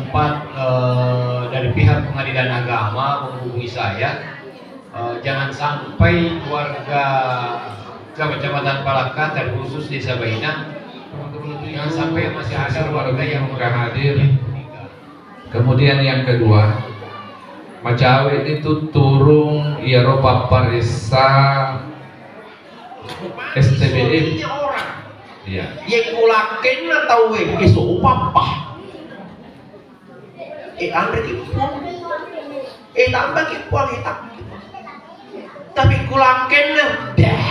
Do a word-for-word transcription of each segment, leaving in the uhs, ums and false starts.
Pak, eh, dari pihak Pengadilan Agama menghubungi saya, eh, jangan sampai warga Kecamatan Palakka, terkhusus Desa Bainang, jangan sampai masih ada warga yang hadir. Kemudian yang kedua, macawe itu turung iyaro papparessa S T B M. Iya. Ye kulakkenna tauwe, eh, so pappa. Eh, anre ki puang. Eh, tambah ki puang, eh, tambah ki puang. Tapi kulakkenna, dah.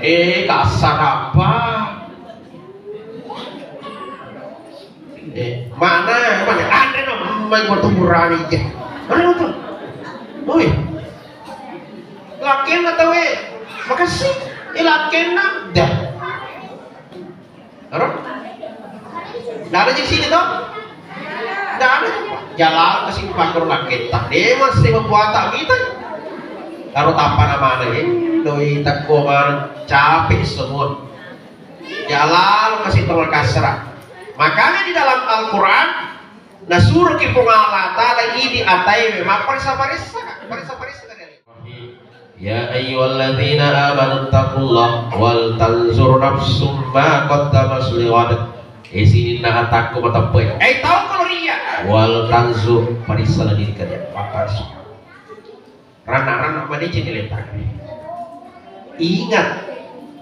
Eh, kasar apa? Eh, mana, mana? Anre no, main waktu murani je. Mana itu? Oi. Lakkenna tauwe, makessing. Eh, lakkenna, dah. Ero? Nada je sini to? Nada je. Jalan ke sini pakai lakketta. Dewa sewa buata kita. Ero tappa namana, eh, doi takko mana? Capek semua. Jalan ke situ kasra. Makanya di dalam Al-Quran, nasuroki Puang Allah Ta'ala idi ataewe mapparessa-paressa, paressa-paressa. Ya ayyuhalladzina amanu taqullaha wal tanzur nafsum ma qaddamat lighad. Eh, sininna atakku mateppe. Eh, tau kalau ria. Wal tanzur, parissala diri kalian. Mapparessa. Rana-rana maneceng letakku. Ingat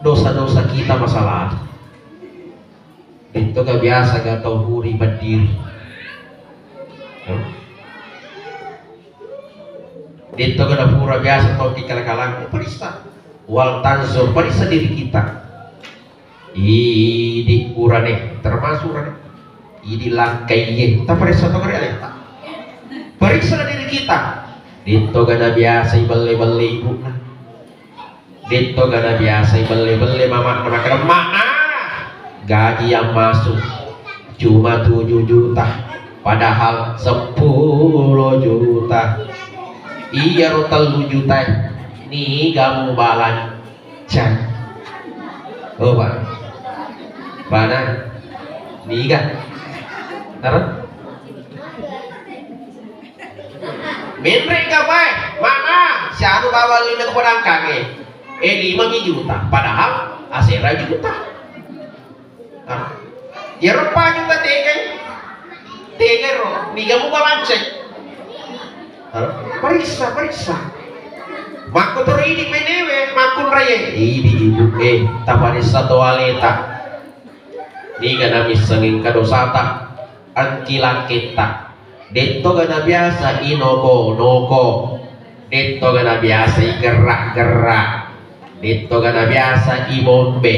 dosa-dosa kita masa lalu. Itu gak biasa gak tau huri berdiri. Ditto gana pura biasa to kikala-kala, parissa. Wal tanzur, parissa diri kita. Idi urane, termasuk urane. Idi langkaiye, ta parissa to kare aleta. Parissa diri kita. Ditto gana biasa ibelle-belle ibuna. Ditto gana biasa ibelle-belle mama'na, makkeda, "Ma, ah, gaji yang masuk cuma tujuh juta, padahal sepuluh juta." Iyaro tellu juta niga mubalanca. Oh, Pak. Bana. Niga. Terus? Menre' kapae, mana? Sianu bawang lino ko padangkangnge. Eh, lima mi juta. Padahal asera juta. Ah. Iyaro pa juta tegai. Tegai ro. Niga mubalanca. Ah. Parissa, parissa. Makko to idi penewe, makkunraie. Idi ibu, eh, taparissa to aleta. Niga namissengi engka dosata, engki lakketta. Detto gana biasa inoko-noko. Detto gana biasa igerra-gerra. Detto gana biasa ibombe.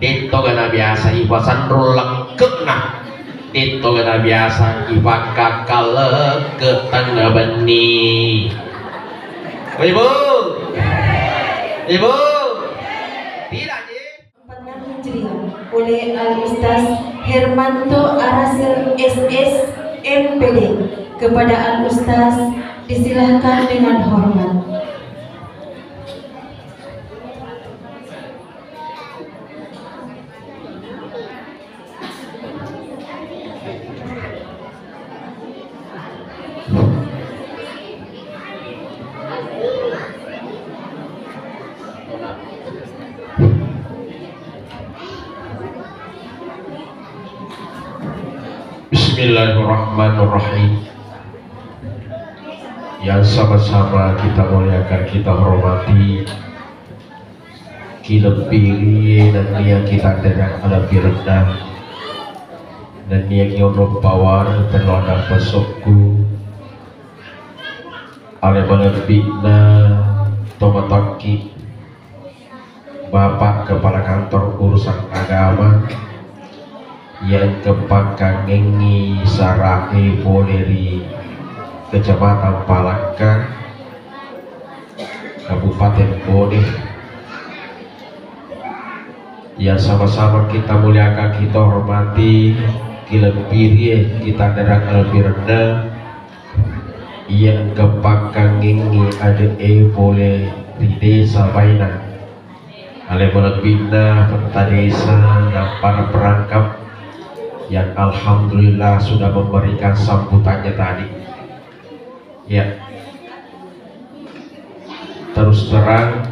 Detto gana biasa ipasanrung lekke'na. Detto gana biasa ipakkakkallekke tengnga benni. Ibu. Ibu. Tidak, Ji. Empat enam Hijriah oleh Al-Ustaz Hermanto Arasel, S S, M P D. Kepada Al-Ustaz, disilahkan dengan hormat. Bismillahirrahmanirrahim. Yang sama-sama kita muliakan, kita hormati, kilebbirie nennia kita dengan lebih rendah. Nennia kionro pawar terhadap pesokku. Ale malebbi'na tomatakki Bapak Kepala Kantor Urusan Agama yang kepakkangengi sara'e pole ri Kecamatan Palakka, Kabupaten Bone. Yang sama-sama kita muliakan, kita hormati, kilebbirie kita derang albirenna, yang kepakkangengi ade'e pole ri Desa Bainang. Ale malebbinna petta desa dan para perangkap, yang alhamdulillah sudah memberikan sambutannya tadi. Ya. Terus terang,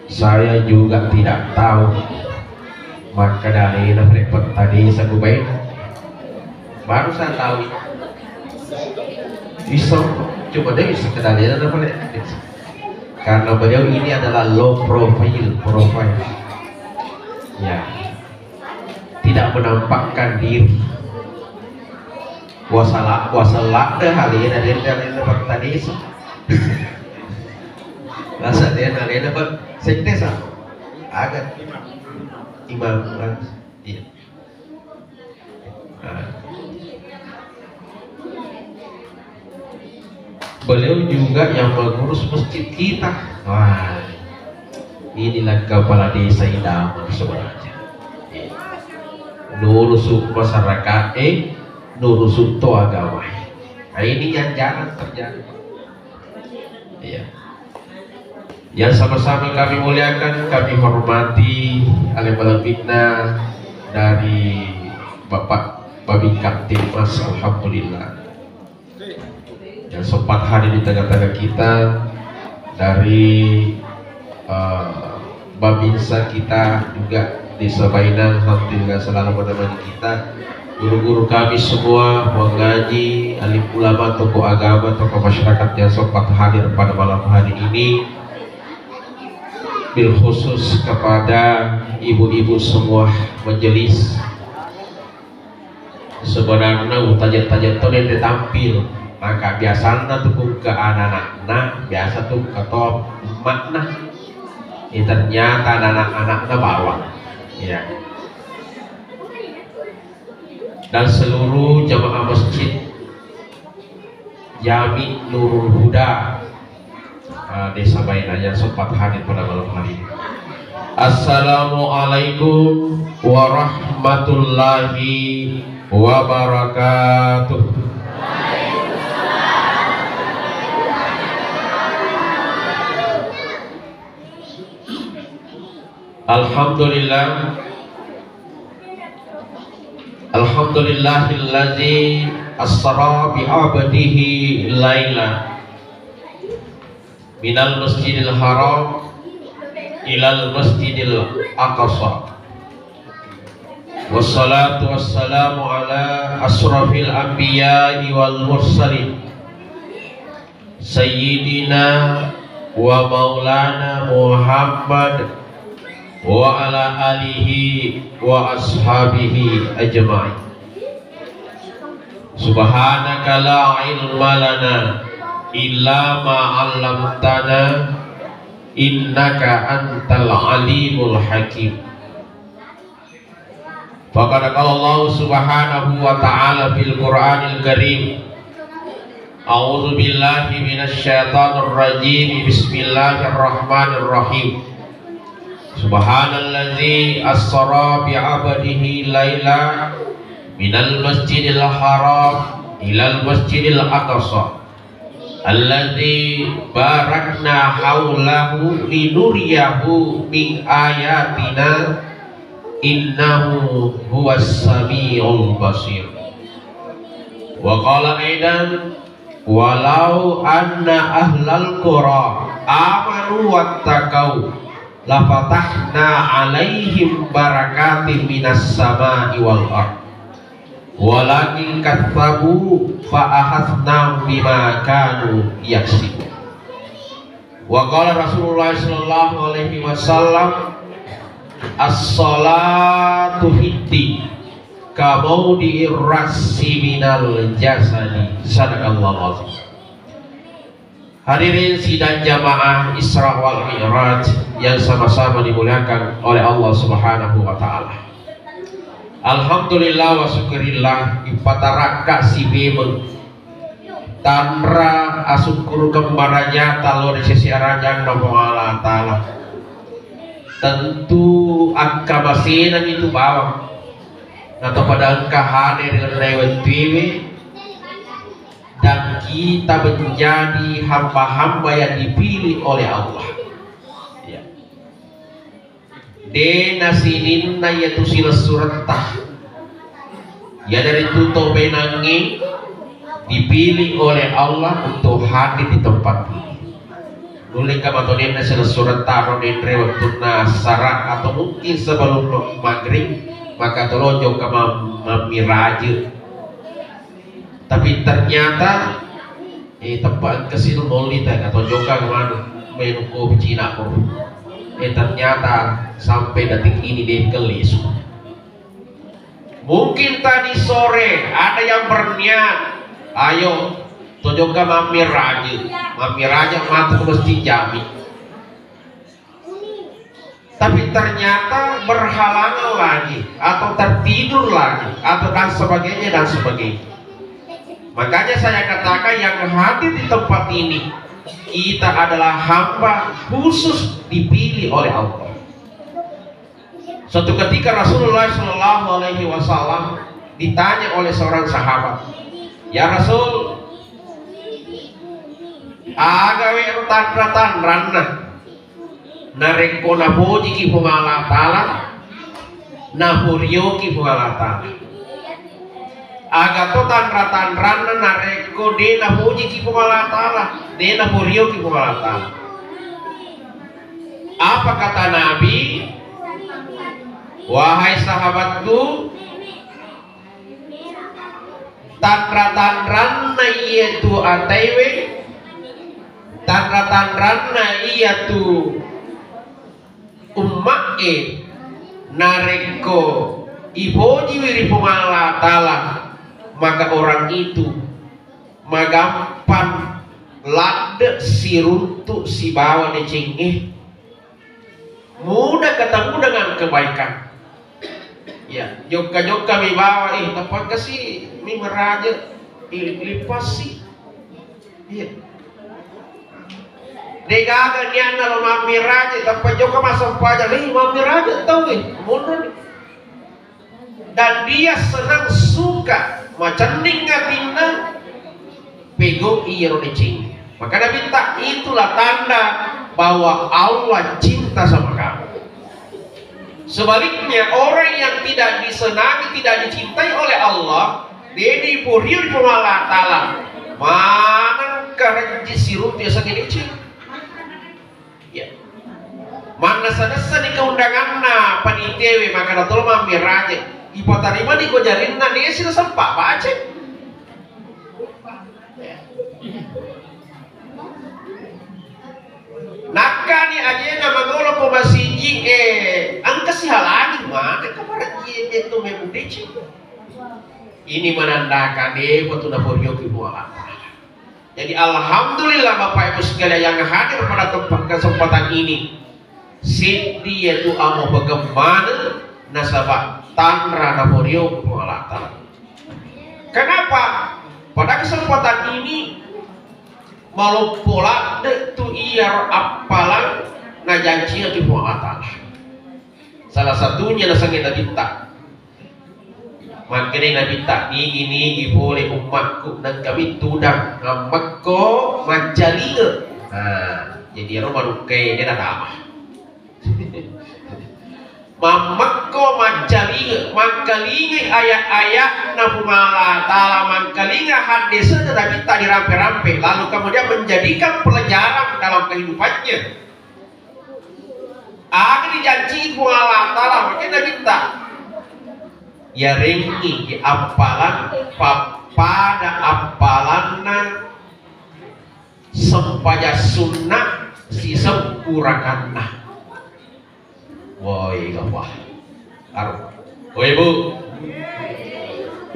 saya juga tidak tahu makkeda alena Pak Desa Kubaina. Baru saya tahu. Bisa, cuma dia bisa kedalena Pak Desa. Karena beliau ini adalah low profile, profile. Ya. Tidak menampakkan diri. Wasala, wasala deh alena, alena, alena Pak Desa. Rasa dia alena Pak Sekdes, ah. Agak imam, ah. Iya. Nah. Beliau juga yang mengurus masjid kita. Wah, inilah kepala desa idaman sebenarnya. Nurusu masyarakat, eh, nurusu to agama. Nah, ini yang jarang terjadi. Iya. Yang sama-sama kami muliakan, kami hormati, ale malebbi'na dari Bapak Babinkamtibmas, alhamdulillah. Yang sempat hadir di tengah-tengah kita dari, eh, Babinsa kita juga di Sabainang, alhamdulillah selalu menemani kita. Guru-guru kami semua, pengaji, alim ulama, tokoh agama, tokoh masyarakat yang sempat hadir pada malam hari ini. Bil khusus kepada ibu-ibu semua majelis. Sebenarnya utajeng-tajeng to nende tampil. Maka biasanna tu ke anak-anakna, biasa tu ke to emakna. Eh, ternyata anak-anakna bawang. Ya. Dan seluruh jamaah masjid Jami Nurul Huda, eh, Desa Bainang yang sempat hadir pada malam hari ini. Assalamualaikum warahmatullahi wabarakatuh. Alhamdulillah. Alhamdulillahilladzi asra bi abdihi laila minal masjidil haram ilal masjidil aqsa. Wassalatu wassalamu ala asrafil anbiya'i wal mursalin. Sayyidina wa maulana Muhammad wa ala alihi wa ashabihi ajma'in. Subhanaka la ilma lana illa ma 'allamtana innaka antal alimul hakim. Faqad qala Allah subhanahu wa ta'ala fil Qur'anil Karim, a'udzu billahi minasy syaithanir rajim. Bismillahirrahmanirrahim. Subhanalladzi asra bi 'abdihi laila minal masjidil haram ilal masjidil aqsa. Alladzi barakna haulahu linuriyahu min ayatina innahu huwas samiul basir. Wa qala aidan, walau anna ahlal qura amanu wattaqau lafatahna alaihim barakatim minas samai wal ard. Walakin kadzabu fa akhadznahum bima kanu yaksibun. Wa qala Rasulullah sallallahu alaihi wasallam, "As-salatu fiddin ka maudi'ir ra'si minal jasadi." Sadaqallahul azim. Hadirin sidang jamaah Isra wal Mi'raj yang sama-sama dimuliakan oleh Allah Subhanahu wa Ta'ala. Alhamdulillah wa syukurillah, ipatarakka sibebeng tanra asukkurukeng marajata lao ri sesi arajanna Puang Allah Ta'ala. Tentu akkamasenangngi tu bawang. Natopada engka hadir ri wettuewe, dan kita menjadi hamba-hamba yang dipilih oleh Allah. Ya. De nasininna iyatu silessuretta. Iyanaritu to benangnge dipilih oleh Allah untuk hadir di tempat ini. Nulle ka matonenna silessureng taro denre wettunna sara atau mungkin sebelum maghrib, maka tolong jokka mam-, mammiraje. Tapi ternyata, eh, teppa engkasi tu molli ta, atau jokka kemana, menu kopi Cina ko. Eh, ternyata sampai detik ini de kelli su. Mungkin tadi sore ada yang berniat, ayo, tojokka mammiraje, mammiraje matu ke Masjid Jami. Tapi ternyata berhalangan lagi, atau tertidur lagi, atau dan sebagainya, dan sebagainya. Makanya saya katakan yang hadir di tempat ini, kita adalah hamba khusus dipilih oleh Allah. Suatu ketika Rasulullah Shallallahu Alaihi Wasallam ditanya oleh seorang sahabat, "Ya Rasul, aga we ro tanra-tanranna narekko napojiki Puang Allah Ta'ala, naporioki Puang Allah Ta'ala? Aga to tanra-tanranna narekko de napojiki Puang Allah Ta'ala, de naporioki Puang Allah Ta'ala?" Apa kata Nabi? "Wahai sahabatku, tanra-tanranna iyatu ataiwe, tanra-tanranna iyatu umma'e, narekko ipojiwi ri Puang Allah Ta'ala, maka orang itu magampang ladde siruntu sibawa decengnge, mudah ketemu dengan kebaikan." Ya, jokka-jokka mi bawa, eh, tappa kasi mi meraja, eh, lipassi. Iya. Degaga nianna lo mammiraje, tappa jokka massempajang, eh, mammiraje tau, eh, mundur. Dan dia senang suka, macenning atinna, pegau iyaro deceng. Maka Nabi tak, itulah tanda bahwa Allah cinta sama kamu. Sebaliknya, orang yang tidak disenangi, tidak dicintai oleh Allah, de diporio ri Puang Allah Ta'ala, maneng karejji siruntu yasengnge deceng. Ya. Mannessa-nessani keundanganna panitiawe, maka natolong mammiraje. Ipatarimani ko jarinna, desi nasempa baca. Ya. Nakkani ajena magolo ko masiji, eh, engka sihalangi, mana kaparejji itu mebudeci. Ini menandakan, eh, betul naporioki Puang Allah Ta'ala. Jadi, alhamdulillah, Bapak Ibu sekalian yang hadir pada tempat kesempatan ini, seddi yatu amo pegemmana nasaba tanra naporio Puang Allah Ta'ala. Kenapa? Pada kesempatan ini maloppo ladde tu iya appalang najanjiaki Puang Allah Ta'ala. Salah satunya nasengnge Nabitta. Makkedai Nabitta, "Nigi-nigi pole ummakku, nengkami tudang, mammekko mancalinge." Nah, jadi ero marukkai de natama. Mammekko mancalinge, mangkalingai ayat-ayatna Puang Allah Ta'ala, mangkalinga haddese'na Nabitta dirampe-rampe, lalu kemudian menjadikan pelajaran dalam kehidupannya. Aga dijanci Puang Allah Ta'ala, makanya Nabitta. Yarengngi di appalang, pappada appalanna sempajang sunna sisempurakanna. Woi, gapah. Aru. Woi, Bu.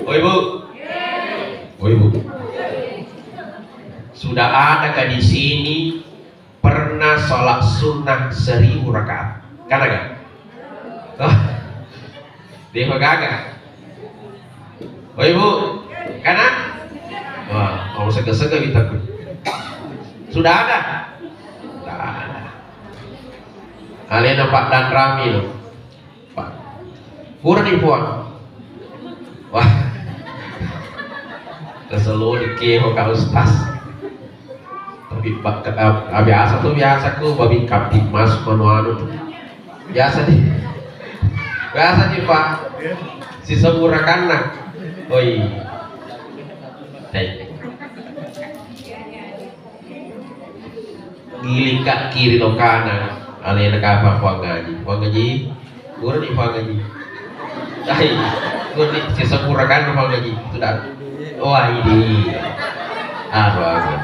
Woi, Bu. Woi, Bu. Sudah adakah di sini pernah sholat sunnah seribu rakaat? Kan aga? Oh. Defa gaga. Oh, Ibu? Kana? Wah, mau sega-sega kita. Sudah ada? Sudah ada. Alena Pak dan Rami lo. Pak. Pura di puang. Wah. Keseluni keho Kak Ustaz. Tapi Pak, ah, biasa tuh, biasa ku babi Kamtibmas manu anu tuh. Biasa nih. Biasa nih, Pak. Sisebbu rakanna. Oi. Hai. Giling ka kiri atau kanan. Alena kapang Puang Haji. Puang Haji. Guru ni Puang Haji. Hai. Guru ni sisebbu rakanna Puang Haji. Sudah. Oh, ini. Aduh, aduh.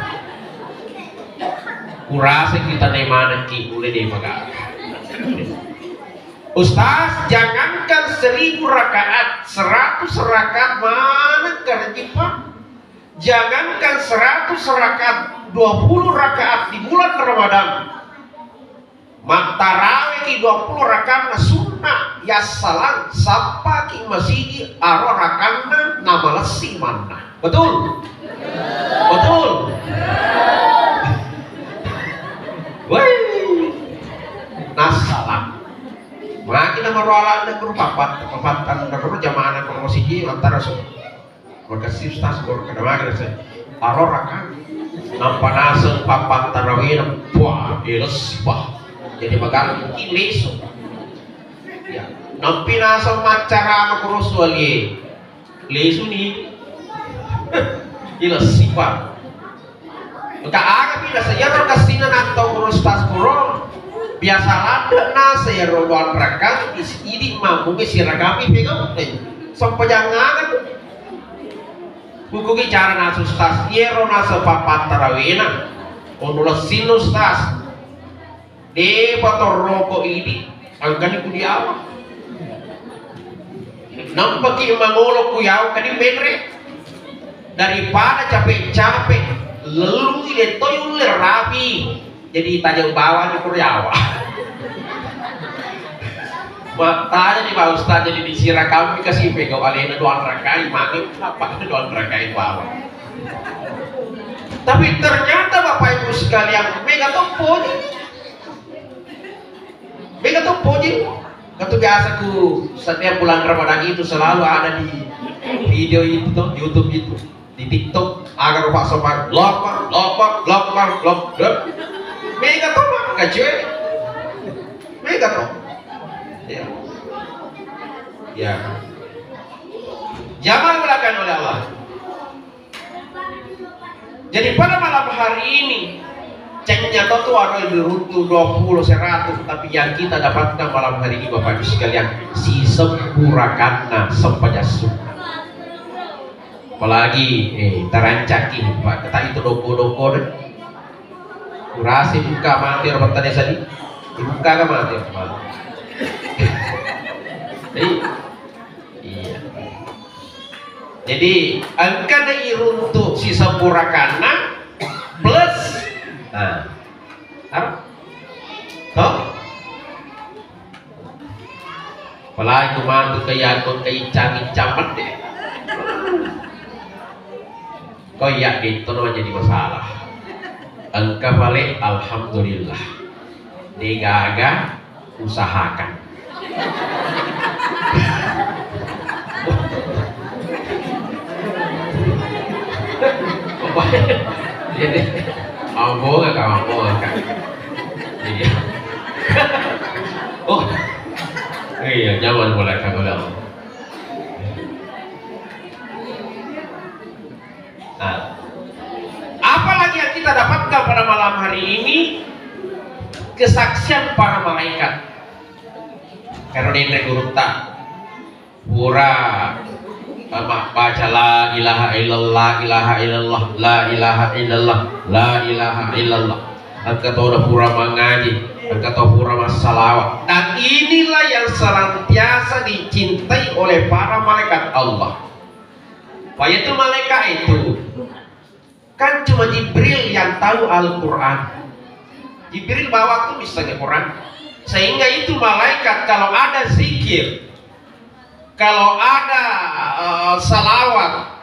Kurasa kita naik mana ki mulai deh makan. Ustaz, jangankan seribu rakaat, seratus rakaat mana kerja, Pak? Jangankan seratus rakaat, dua puluh rakaat di bulan Ramadan. Mattarawe ki dua puluh rakaat na sunnah, yassalang, sappa ki masigi, aro rakanna, namalessi manna. Betul? Betul? Woi. Nassalang. Magi na marualana guru papat, papat anu na guru jamaah na guru siji antara su. Makasih Ustaz guru kada magi na saya. Arora kan. Nampa naseng papat tarawih na puah, iles bah. Jadi magang mungkin lesu. Ya, nampi naseng macara na guru sualie. Lesuni. Ila sifat. Engka aga pi nasa iyaro kassina nattau guru Ustaz guru. Biasa ladde nasa iyaro doang rakang isi idi mammungi siragami pegau. Eh, sempajang aga tu. Bukuki cara nasa Ustaz, iyaro nasa papat tarawena. Onu lessin Ustaz. Depa torroko idi, angkani ku diawa. Nampaki mangolo ku yawa kadi menre. Daripada capek-capek, lelungi de toi ulle rapi. Jadi tajang bawang ni ku yawa. Mattanya ni Pak Ustaz, jadi disira kami kasih pegau alena doang rakai, mangin apa doang rakai bawang. Tapi ternyata Bapak Ibu sekalian, mega toppo ni. Mega to poji. Katu biasa ku setiap bulan Ramadan itu selalu ada di video itu tuh, YouTube itu, di TikTok, agar rupa sopan lomba, lomba, lomba, lomba. Mega to, Pak, kacue. Mega to. Ya. Ya. Jangan belakang oleh Allah. Jadi pada malam hari ini, cengnya to tu ada diruntu dua puluh, seratus, tapi yang kita dapatkan malam hari ini Bapak Ibu sekalian, sisempurakanna sempajang sunnah. Apalagi eh tarancaki Pak, kata itu doko-doko deh. Kurasi buka mati orang tadi tadi. Dibuka kan mati. Mati. Jadi, iya. Jadi, engkana iruntu sisempurakanna plus, nah, apa? Toh? Apalagi matu ke yato ke icang-icang mede. Ko iya itu menjadi masalah. Engka pale alhamdulillah. Degaga usahakan. Jadi, mampu nggak, mampu nggak? Iya. Oh, iya, nyaman boleh kan, boleh. Nah, apalagi yang kita dapatkan pada malam hari ini, kesaksian para malaikat. Karena ini gurutta, pura, apa, baca la ilaha illallah, ilaha illallah, la ilaha illallah, la ilaha illallah. Engka to pura mangaji, engka to pura massalawat. Dan inilah yang senantiasa dicintai oleh para malaikat Allah. Pak, itu malaikat itu kan cuma Jibril yang tahu Al-Quran. Jibril bawa tuh misalnya Quran. Sehingga itu malaikat kalau ada zikir, kalau ada eh, salawat,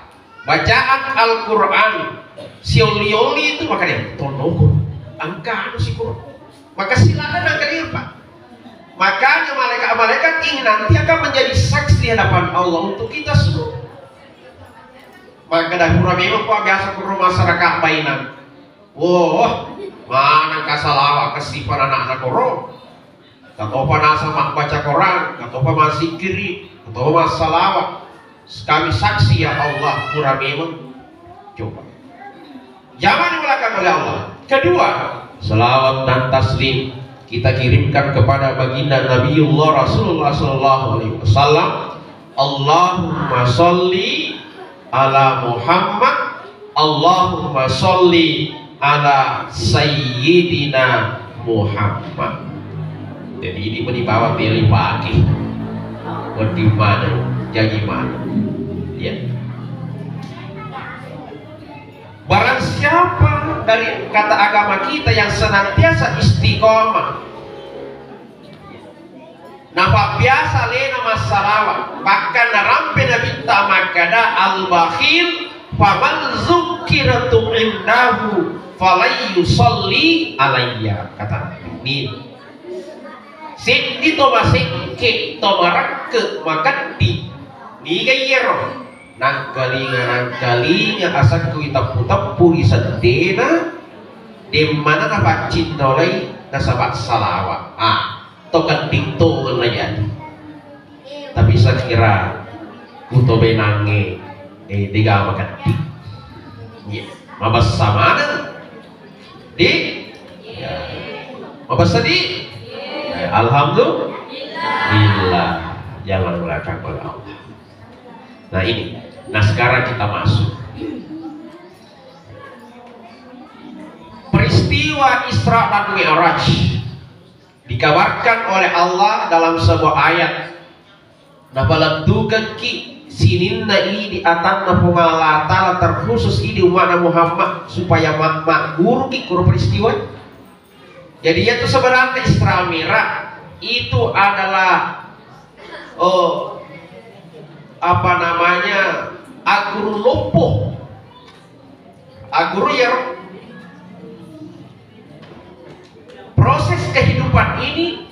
bacaan Al-Quran, sioli-oli itu makanya tondoko. Angka anu si Quran. Maka silakan angka dia, Pak. Makanya malaikat-malaikat ini nanti akan menjadi saksi di hadapan Allah untuk kita semua. Makkeda pura memang ko biasa kuro masyarakat bainang. Woh, maneng ka salawa kessipa anakna koro. Katopa naseng mabbaca Quran, katopa mazzikiri. Atau massalawa. Kami saksi, ya Allah, pura memang. Coba. Jangan dimulakan oleh Allah. Kedua, salawat dan taslim kita kirimkan kepada baginda Nabiullah Rasulullah sallallahu alaihi wasallam. Allahumma salli ala Muhammad, Allahumma salli ala Sayyidina Muhammad. Jadi ini mau dibawa beli pagi. Mau di mana? Jadi mana? Ya. Barang siapa dari kata agama kita yang senantiasa istiqomah, napabbiasa alena massalawa, bahkan narampe Nabitta makkada, "Al-bakhil faman zukkirtu indahu falan yusalli alayya," kata Nabi. Nih, seddi to masekke, to marekke, makeddi. Niga iyaro? Nangkalinga-nangkalinga asakku iteppu-teppu ri seddena, demmana napaccinnolai nasaba salawa. Ah, to kedding tongeng najadi. Tapi sakira kuto benangnge, eh, dega makedding. Iya, mabessa maneng. Di? Ya. Mabessa di? Ya, alhamdulillah. Jangan mengatakan Allah. Nah, ini. Nah, sekarang kita masuk. Peristiwa Isra dan Mi'raj dikabarkan oleh Allah dalam sebuah ayat. Napalettukekki sininna idi atanna Puang Allah Ta'ala, terkhusus idi umma'na Muhammad, supaya ma-, magguruki kuro peristiwa. Jadi, iyatu sebenarnya Isra Mi'raj itu adalah, oh, apa namanya, aguru loppo. Aguru ya, proses kehidupan ini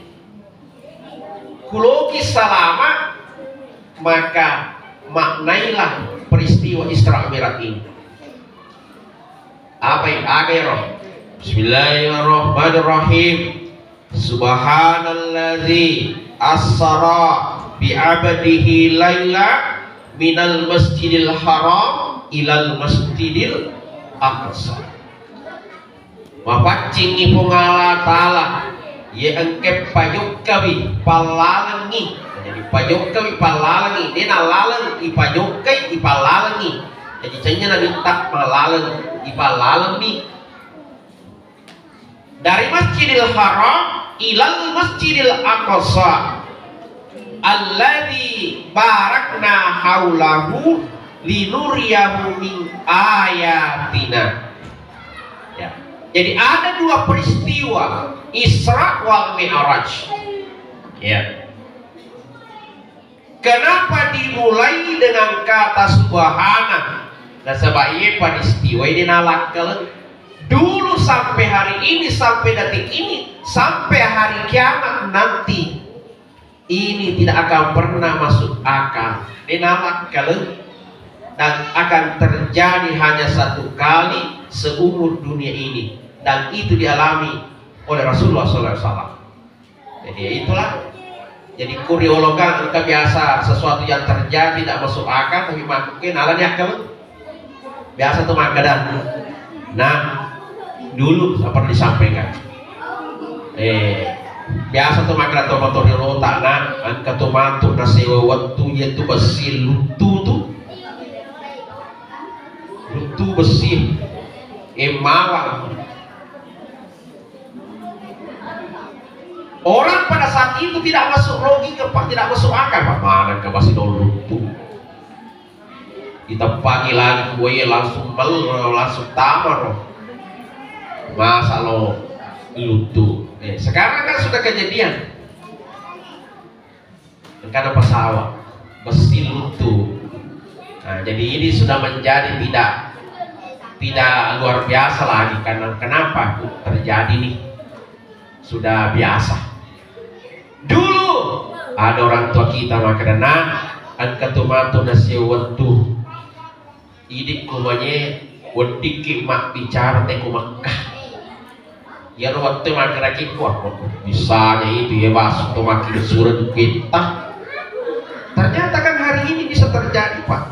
kuloki salama, maka maknailah peristiwa Isra Mi'raj ini. Apa yang ada ya, Roh? Bismillahirrahmanirrahim. Subhanalladzi asra bi abdihi laila minal masjidil haram ilal masjidil aqsa. Mapaccingngi Puang Allah Ta'ala, ye engke pajokkawi pallalengngi. Jadi pajokkawi pallalengngi, de nallaleng ipajokkai ipallalengngi. Jadi cennya nabitta mallaleng ipallalengni. Dari Masjidil Haram ilal Masjidil Aqsa alladzi barakna haulahu linuriyahu min ayatina. Ya. Jadi ada dua peristiwa Isra wal Mi'raj. Ya. Kenapa dimulai dengan kata subhana? Nasaba iye peristiwa ini nalakkaleng. Dulu sampai hari ini, sampai detik ini, sampai hari kiamat nanti, ini tidak akan pernah masuk akal. Ini nalakkaleng. Dan akan terjadi hanya satu kali seumur dunia ini. Dan itu dialami oleh Rasulullah sallallahu alaihi wasallam. Jadi ya itulah. Jadi kuriologang engka biasa sesuatu yang terjadi tidak masuk akal, tapi makkuke nalani akal. Biasa tuh makkeda, nah, dulu apa disampaikan. Eh, biasa tuh makkeda to motor rota, nah, engka tuh matu nasewa wettu, iya tuh besi luttu tuh. Luttu besi. Eh, mawang. Orang pada saat itu tidak masuk logika, Pak, tidak masuk akal, Pak. Mana ke masih dong luttu? Diteppangi lagi kue langsung mel, langsung tamar. Masa lo luttu? Eh, sekarang kan sudah kejadian. Engkana pesawat, besi luttu. Nah, jadi ini sudah menjadi tidak, tidak luar biasa lagi. Karena kenapa terjadi nih? Sudah biasa. Dulu ada orang tua kita makkeda, nah, engka tu matu nasewa wettu. Idi ko manye weddikki mabbicara te ko Mekkah. Iyaro wettu makkedaki, wah, bisanya itu ya, basu to makkeda sura dukitta. Ternyata kan hari ini bisa terjadi, Pak.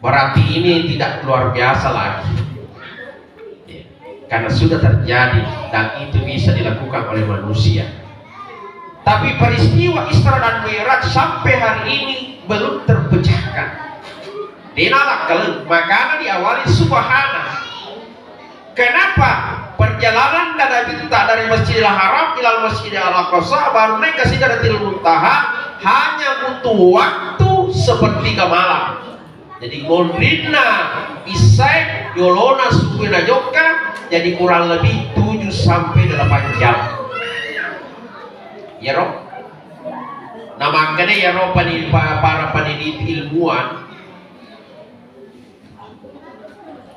Berarti ini tidak luar biasa lagi. Ya, karena sudah terjadi dan itu bisa dilakukan oleh manusia. Tapi peristiwa Isra dan Mi'raj sampai hari ini belum terpecahkan. Dena lakkaleng, makanya diawali subhana. Kenapa perjalanan Nabitta dari Masjidil Haram ilal Masjidil Aqsa baru naik ke Sidratil Muntaha hanya butuh waktu sepertiga malam. Jadi monrinna isai yolona subuh na jokka, jadi kurang lebih tujuh sampai delapan jam. Yaro? Nah, makanya yaro pani-, pa-, para peneliti ilmuwan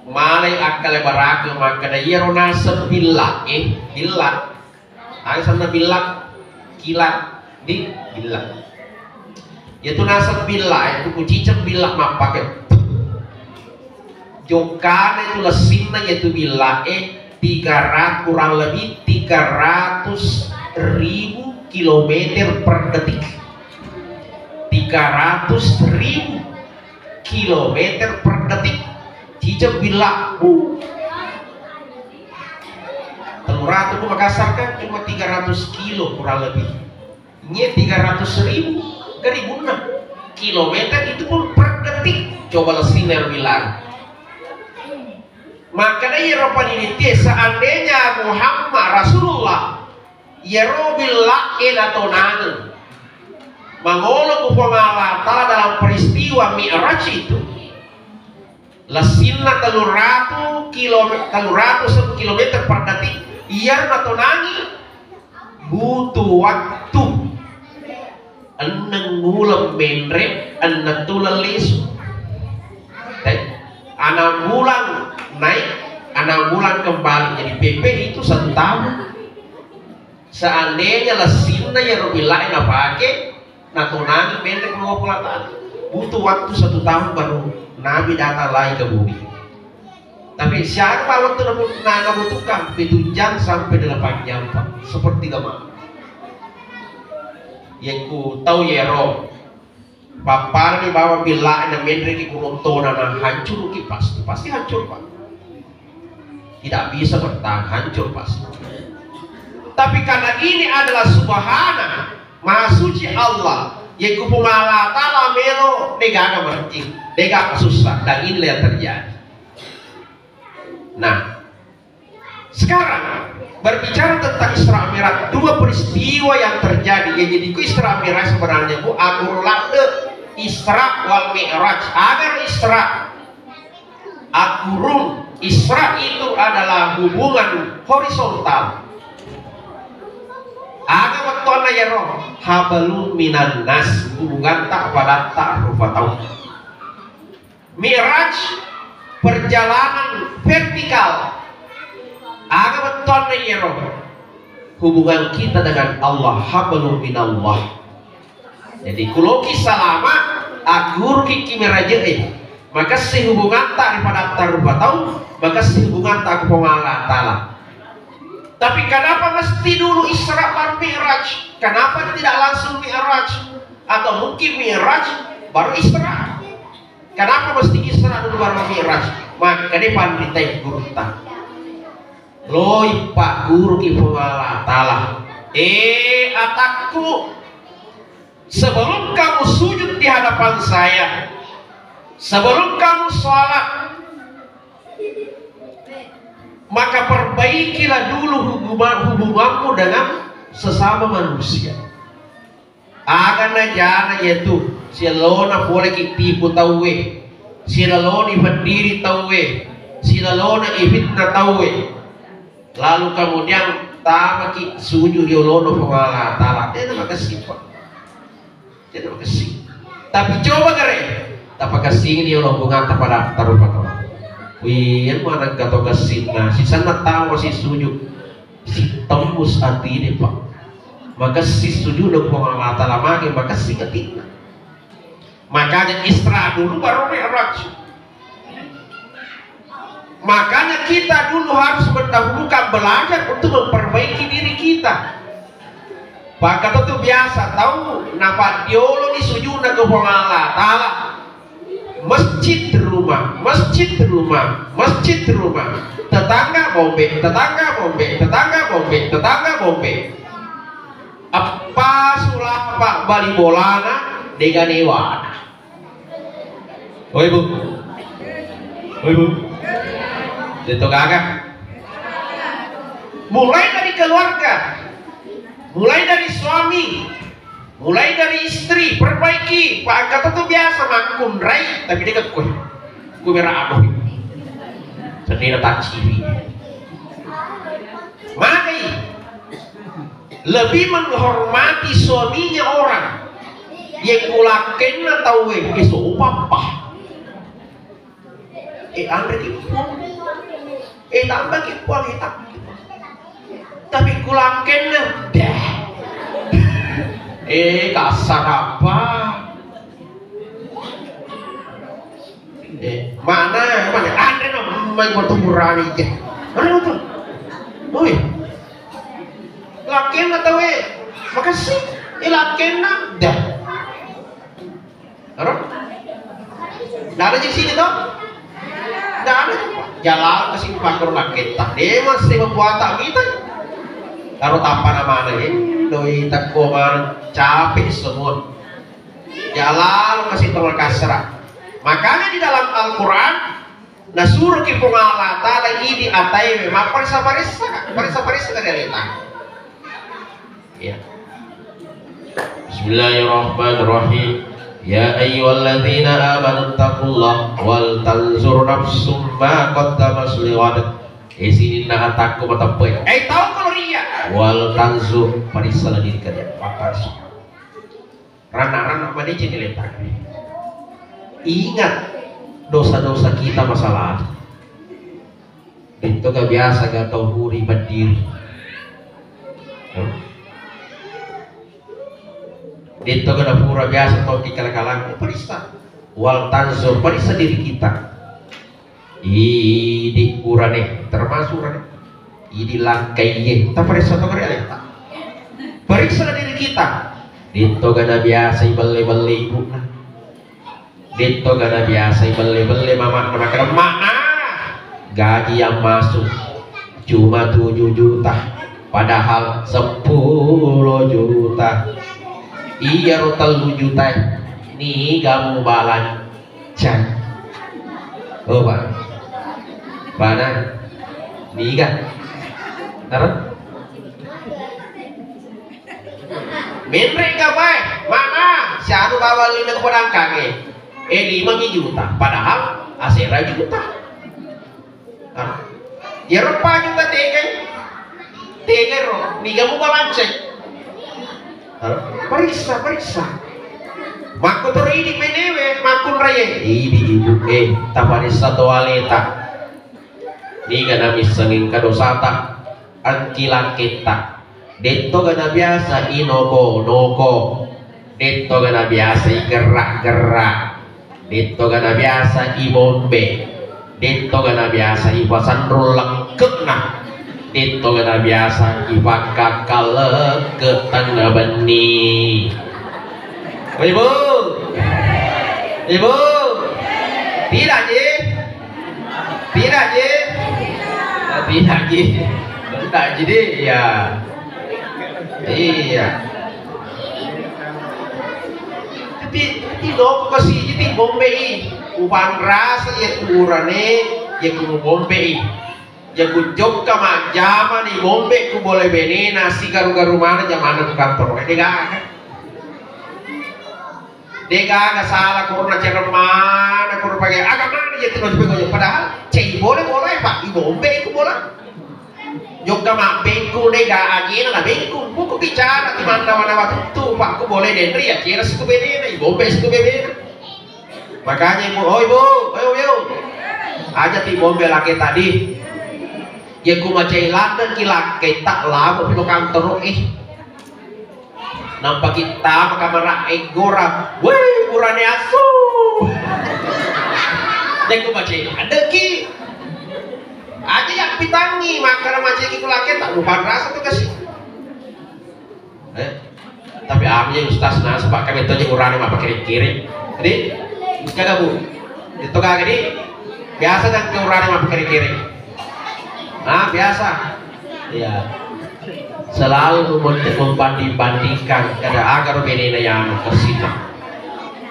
malai akkalebarake makkeda iyaro naseng billa, eh, billa. Aga senna billa? Kilat. Di billa. Yatu naseng billa, yatu kuciceng billa mappake. Jokkana itu lessinna yatu billa, eh, tiga ratus, kurang lebih tiga ratus ribu kilometer per detik. Tiga ratus ribu kilometer per detik. Ciceng billa, bu. Tellu ratu ku Makassar kan cuma tiga ratus kilo kurang lebih. Nye tiga ratus ribu, ke ribunna kilometer itu pun per detik. Coba lessinna bilang. Makanya iyaro peneliti, seandainya Muhammad Rasulullah, iyaro billa'e natonangeng mangolo ku Puang Allah Ta'ala dalam peristiwa Mi'raj itu, lessinna tellu ratu kilometer, tellu ratu kilometer per detik, iyaro natonangi butuh waktu enneng uleng menre, enneng tuleng lisu. Te, enam bulan naik, enam bulan kembali. Jadi P P itu satu tahun. Seandainya lessinna iyaro billa'e napake, natonangi menre ku Puang Allah Ta'ala, butuh waktu satu tahun baru Nabi datang lagi ke bumi. Tapi siapa waktu nabu-, na-, nabutuhkan? Pitu jam sampai delapan jam, Pak. Sepertiga malam. Yang ku tahu yero, papparni bawa billa'na menreki ku rontona, na hancuruki pasti. Pasti hancur, Pak. Tidak bisa bertahan, hancur pasti. Tapi karena ini adalah subhana, maha suci Allah, yang ku Puang Allah Ta'ala melo, degaga mercing, degaga susah. Dan inilah yang terjadi. Nah, sekarang berbicara tentang Isra Mi'raj, dua peristiwa yang terjadi. Ya, jadi ku Isra Mi'raj sebenarnya, Bu, agung ladde Isra wal Mi'raj. Agar Isra, agung Isra itu adalah hubungan horizontal. Aga wettuanna yero? Hablum minan nas, hubunganta padatta rupa tau. Mi'raj, perjalanan vertikal. Aga bettuanna iyaro? Hubungan kita dengan Allah, hablum minallah. Jadi, kuloki salama, agguruki ki mi'raje'e. Makessing hubunganta ri padatta rupa tau, makessing hubunganta ku Puang Allah Ta'ala. Tapi kenapa mesti dulu Isra baru Mi'raj? Kenapa tidak langsung Mi'raj? Atau mungkin Mi'raj baru Isra? Kenapa mesti Isra dulu baru Mi'raj? Maka dia panritai gurutta. Loi pagguruki Puang Allah Ta'ala. Eh, atakku, sebelum kamu sujud di hadapan saya, sebelum kamu sholat, maka perbaikilah dulu hubungan, hubunganmu dengan sesama manusia. Aga najana iyatu, silalona pole ki tipu tauwe, silaloni peddiri tauwe, silalona ifitna tauwe. Lalu kemudian tamaki sujud yolono Puang Allah Ta'ala. Tena makessing, Pak. Tena makessing. Tapi coba gare, tapakessing yolo hubunganta padatta rupa tau. Wih, maneng gato kessing. Nah, sisenna tau si sujud. Sitembus atine, Pak. Makessing sujud Puang Allah Ta'ala, mage makessing atinna. Makanya Isra dulu baru Mi'raj. Makanya kita dulu harus mendahulukan belajar untuk memperbaiki diri kita. Pangkatatu biasa tau napaddioloni sujudna ke Puang Allah Ta'ala. Masjid rumah, masjid rumah, masjid rumah. Tetangga bombe, tetangga bombe, tetangga bombe, tetangga bombe. Eppa sulapa bali bolana dega newana. Oi, Bu. Oi, Bu. Itu gaga. Mulai dari keluarga. Mulai dari suami. Mulai dari istri, perbaiki. Pak angkat itu biasa makkunrai, tapi dia kekeh. Ku merah adoh. Sendiri tak ciri. Magai. Lebih menghormati suaminya orang. Ye kulakkenna tauwe, eh, sopa pa. Eh, anre ki puang. Eh, tambah ki puang, eh, tambah ki puang. Tapi kulakkenna, dah. Eh, kasar apa? Eh, mana, mana? Anre no, main bertumburan aja. Mana itu? Oi. Lakkenna tauwe, makessing. Eh, lakkenna, dah. Ero? Nggak ada di sini, toh? Nggak ada. Jalan ke sini pakai lakketta. Dewa sewa buata kita. Kalau tanpa nama ada, eh, doi teko mana, capek semua. Jalan ke situ kasra. Makanya di dalam Al-Quran, nasuroki Puang Allah Ta'ala idi ataewe, mapparessa-paressa, paressa-paressa dari aleta. Ya. Bismillahirrahmanirrahim. Ya ayyuhalladzina amanu taqullaha wal tanzur nafsum ma qaddamat lighad. Eh, sininna atakku mateppe. Eh, tau kalau ria. Wal tanzur, parissala diri kalian. Mapparessa. Rana-rana madeceng letakku. Ingat dosa-dosa kita masa lalu. Detto ga biasa ga tau huri berdiri. Detto ga napura biasa tau kikala-kala. Parissa. Wal tanzur, parissa diri kita. Idi urane, termasuk urane. Idi langkaiye, taparessa to kare aleta. Parissa diri kita. Ditto gana biasa ibelle-belle ibuna. Ditto gana biasa ibelle-belle mamana, makkeda, "Mak, ah, gaji yang masuk cuma tujuh juta, padahal sepuluh juta." Iyaro tellu juta niga mubalan. Cai. Oh, Pak. Bana. Niga. Terus? Menre ka bae, mana? Si anu bawa lina ke pedangkang, eh. Eh, lima juta. Padahal asera juta. Hah? Iyaro paju ka tegai, tegai ro, niga muga lanceng. Hah? Parissa, parissa. Makkutoro idi benewe, makkunraie. Idi ibu, eh, taparissa to aleta. Niga namisseng engka dosata, engki lakketta. Detto gana biasa inoko-noko, detto gana biasa igerra-gerra, detto gana biasa ibombe, detto gana biasa ipasanrung lengke'na, detto gana biasa ipakkakkallekke tenna benni. Ibu, ibu, tidak ji? Tidak ji? Tidak ji. Tidak ji deh, ya. Iya. Tapi, tapi loko kasi ji ti bombe i. Upanrasa ya kurane, ya kumu bombe i. Ya kujokka majjama ni bombe ku bole benena, sigaru-garu mana jamana ku kantor. Dega. Degaga sala, korona cereng mana, korona pakai aga mana iya tino dipegoyo. Padahal cei bola bola ya, Pak, ibombe iku bola. Jokka mabbengku dega ajena na bengku. Buku bicara di mana mana waktu, Pak, ku boleh denri ya, kira siku bedena, ibombe siku bedena. Makanya ibu, oh ibu, ayo ibu. Aja ti bombe laki tadi. Ya ku macai ladang ki laki tak lama pino kantor eh. Nampa kittama kamara eggora, weh, burane asu. Dekko macai ladeki. Aja yang pitangi, makkara macai ki kulake tak lupa rasa tu kasi. Eh, Tapi anu ya ustaz, nasaba' kami to je urane mappakere-kere. Jadi, kada bu, itu kagak di biasa kan ke urane mappakere-kere. Ah, biasa. Iya. Selalu mem-, membanding-bandingkan kada agar benena yang kesina.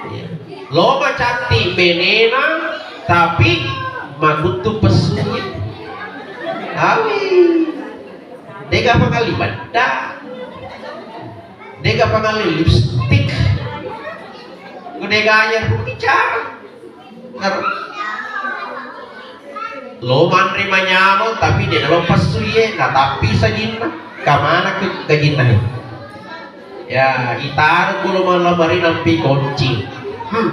Iya. Lo macantik benena, tapi magutu pesunya. Awi. Dega pengalibadda. Dega pengali lipstick. Dega aja bicara. Lo manre manyameng tapi de' nalo pessu iye, natappi sajinna. Kamana ke gajinna he? Ya, itaro kulo malamari nampi kunci. Hmm.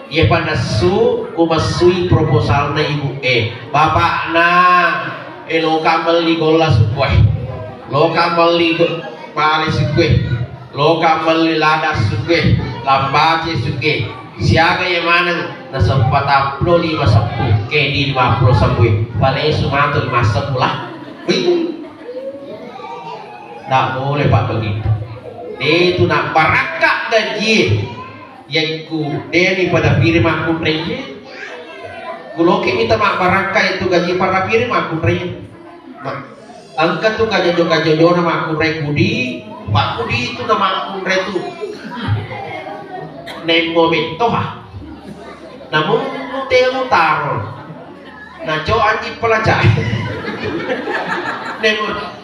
Iye panassu, kumessui proposalna ibu e. Bapakna, eh, loka melli golla sukue. Loka melli go-, pale sukue. Loka melli lada sukue, lambace sukue. Siaga iye maneng nasempatappulo lima sebbu, kedi lima pulo sebbu. Palesu matu lima sebbu lah. Wih. Ndak boleh, Pak, begitu. Itu nak barakka gajie. Yekku deni pada piri makkunraiye. Kuloki mita mabbarakka itu gaji pada piri makkunraiye. Ma-, engka tu kajojo-kajojona makkunrai kudi, pakkudi itu na makkunrai tu. Nemmo metto ha. Namun temu taro. Naco anjing pelacak. Nemmo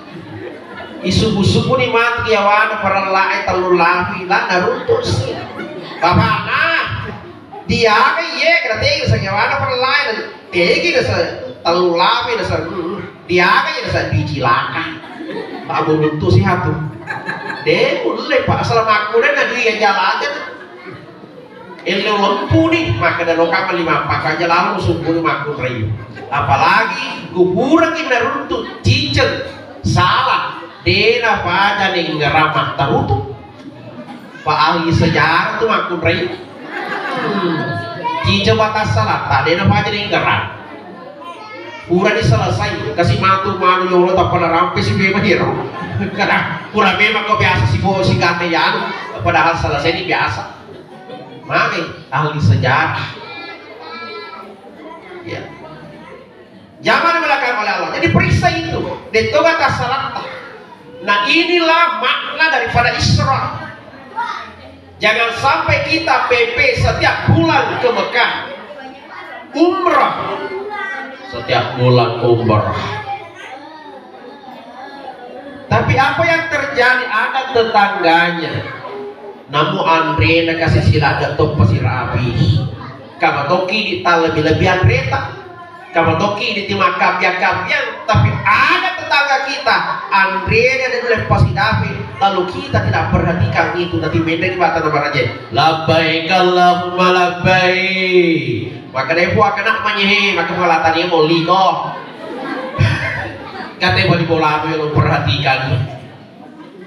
isubu-subu ni matu yawana paralla'e tellu lapi, la naruntu si. Bapakna. Diaga iye, kena tegi sa yawana paralla'e, tegi na sa tellu lapi na sa, hmm, diaga iye na sa biji laka. Abu nuntu si hatu. De ulle, Pak, selama aku na dui ya jalaja. Elle lempu ni, maka da lokang lima pakaja lalu sungguh makkunrai. Apalagi kuburangi naruntu ciceng salah, dena paja nengngerang mattarutu. Pak ahli sejarah tu makkunrai. Hmm. Ciceng batas salah, tak dena paja nengngerang. Purani selesai, kasi matu manu yolo tappa narampe si memang hero. Kada, pura memang kau biasa si bo si kate yanu, padahal selesai ini biasa. Mami ahli sejarah. Ya. Jangan belakang oleh Allah. Jadi periksa itu. Detoga tasalatta. Nah, inilah makna daripada Isra. Jangan sampai kita P P setiap pulang ke Mekah, umrah, setiap pulang umrah. Tapi apa yang terjadi? Ada tetangganya, namu anrena kasi sila de' toppa sirabi. Kama toki di tallebi-lebi anreta. Kama toki di timakkapiang-kapiang, tapi ada tetangga kita, anrena de' nulle pasidapi, lalu kita tidak perhatikan itu, nanti mendek mata nama raja. Labbaik Allahumma labbaik. Maka dai puang kena manyehe, maka pengalatannya mau liko. Kata bali bola lo perhatikan.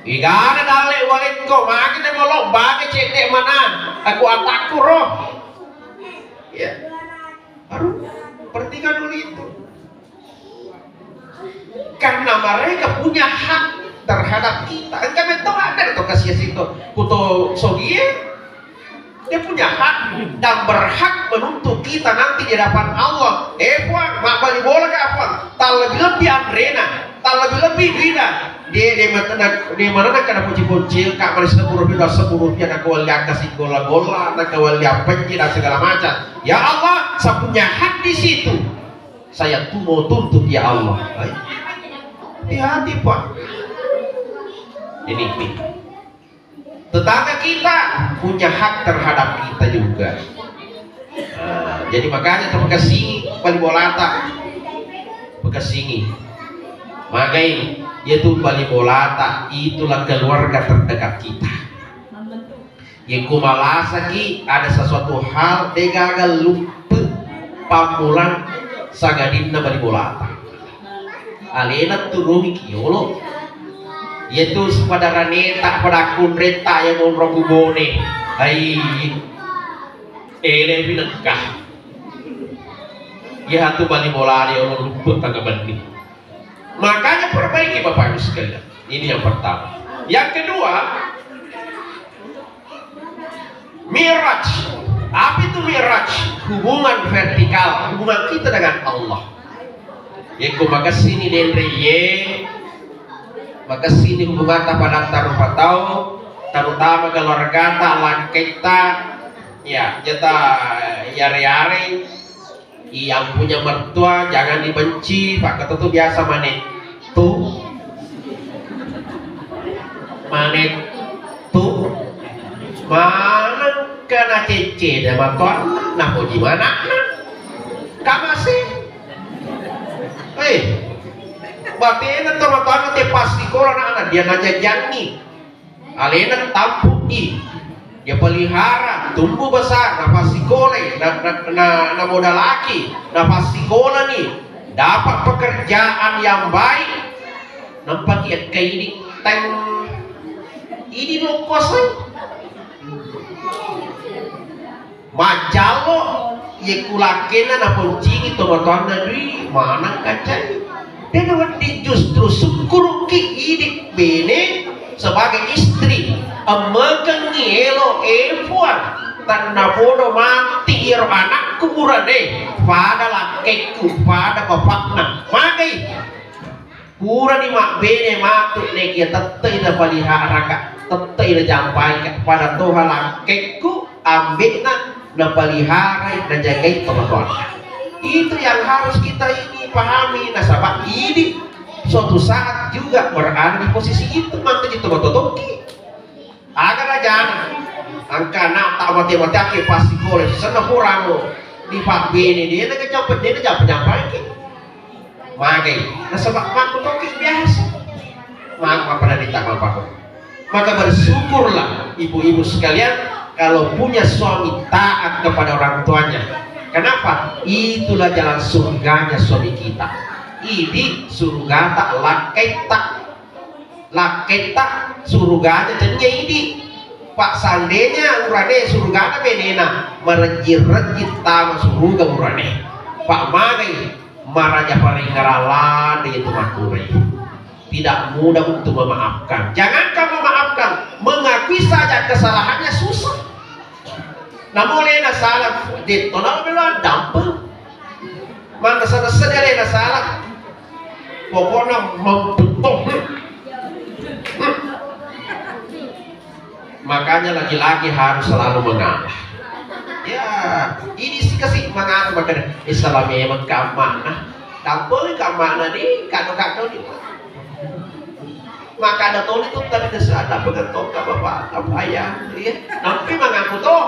Igana dalle walekko, maka dai mau lo bage cedde mana. Aku atakku roh. Ya. Baru perhatikan dulu itu. Karena mereka punya hak terhadap kita. Engka metto ada to kasiasi to. Kuto sogie, dia punya hak dan berhak menuntut kita nanti di hadapan Allah. Eh, puang, mabbali bola ka, puang? Terlebih-lebih anrena, terlebih-lebih duina. Dia, dia mana, dia mana nak kena puji-puji, kak mana sepuluh rupiah, sepuluh rupiah, nak kawali angka si gola-gola, nak kawali apa dan segala macam. Ya Allah, saya punya hak di situ. Saya tu mau tuntut, ya Allah. Hai. Hati-hati, Pak. Ini, ini. Tetangga kita punya hak terhadap kita juga. Nah, jadi makanya terima kasih bali bolata. Bekasini. Magai, yaitu bali bolata, itulah keluarga terdekat kita. Yekko malasaki ada sesuatu hal, degaga luppe pammulang sagadinna bali bolata. Alena turungi ki yolo. Yaitu pada raneta, pada kunreta yang monro kubone. Hai. Ele pinekka. Yaitu bali bolata yolo luppe tangga benni. Makanya perbaiki Bapak Ibu sekalian. Ini yang pertama. Yang kedua, Mi'raj. Apa itu Mi'raj? Hubungan vertikal, hubungan kita dengan Allah. Yekko makessini denre ye, makessini hubungatta padatta rupa tau, terutama keluargata, lakketta, ya, jeta yare-yare, yang punya mertua jangan dibenci, Pak Ketua tuh biasa manetu. Manetu. Maneng kena cece deh matoanna, napoji manakna. Kamase. Eh, batena to matoanna te pas sikola anak dia najajangi. Alena tampu'i, dia pelihara, tumbuh besar, napassikolai, na, na, na, namodalaki, napassikolani, dapat pekerjaan yang baik, nampaki ekka idi, teng, idi lokkosa. Majjallo, ye kulakkenna naponcingi tomatoanna dui, maneng kaccai. Dena wedding, justru sukkuruki idi bene sebagai istri, emmekengngi elo, e Puang, tennapodo matti iyaro anakku burane, pada lakkekku, pada bapakna. Magai. Purani mabbene matu, nekia tette'i napaliharaka, tette'i najampaika, pada toha lakkekku, ambe'na, napaliharai, najagai tomatoanna. Itu yang harus kita ini pahami, nasaba idi suatu saat juga berada di posisi itu, maka itu tomatotoki. Aga rajana, angka anakta mate-mateakke passikola, senna puramo dipabbene, de nagajampa, de najampa-jampaiki. Magai, nasaba makkutoki biasa. Maka pada ditambah. Maka bersyukurlah ibu-ibu sekalian kalau punya suami taat kepada orang tuanya. Kenapa? Itulah jalan surganya suami kita. Idi surgata lakkaitta. Lakketta surugana tennia idi. Pak, seandainya urane surugana benena, marejji-rejji tama suruga urane. Pak, magai maraja paringngerang lade itu makkurai. Tidak mudah untuk memaafkan. Jangankan memaafkan, mengakui saja kesalahannya susah. Namo alena salah, detto namo melo addampeng. Mannessa-nessa de alena salah. Pokokna mempetto. Makanya laki-laki harus selalu mengalah. Ya, ini sih kasih mangaku makanya, eh, salah memang kammana. Dampeng kammana nih, kado-kado nih. Makkada toni tu tali desa, ada pegang tongkat bapak, apa ayah, iya. Nampi mangaku to.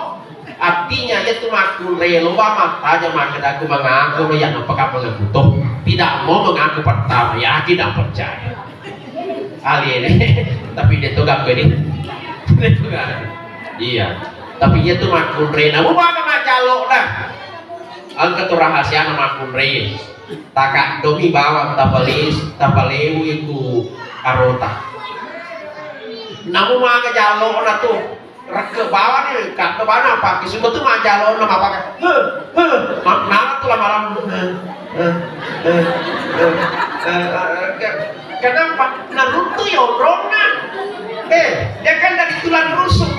Artinya, iya tu makkunrai lo, wa mattaja makkada ku mangaku lo, ya nampa ka mangaku to. Tidak mau mengaku pertama, yakin dan percaya. Alien, tapi dia tu gak ini. Dia tu gak. Iya. Tapi iya tu makkunrai, namu mana macalo dah. Engka tu rahasiana makkunrai. Takaddomi bawang tapale-, tapalewu iku arota. Namu maga jallona tu, rekke bawang ni, kaddo bana pake, sudah tu maga jallona mapake, he, he, ma-, nala tu lama-lama, he, he, he, he, he, he, he, ke-, kenapa? Naruntu ya onrongna. Eh, dia kan dari tulang rusuk.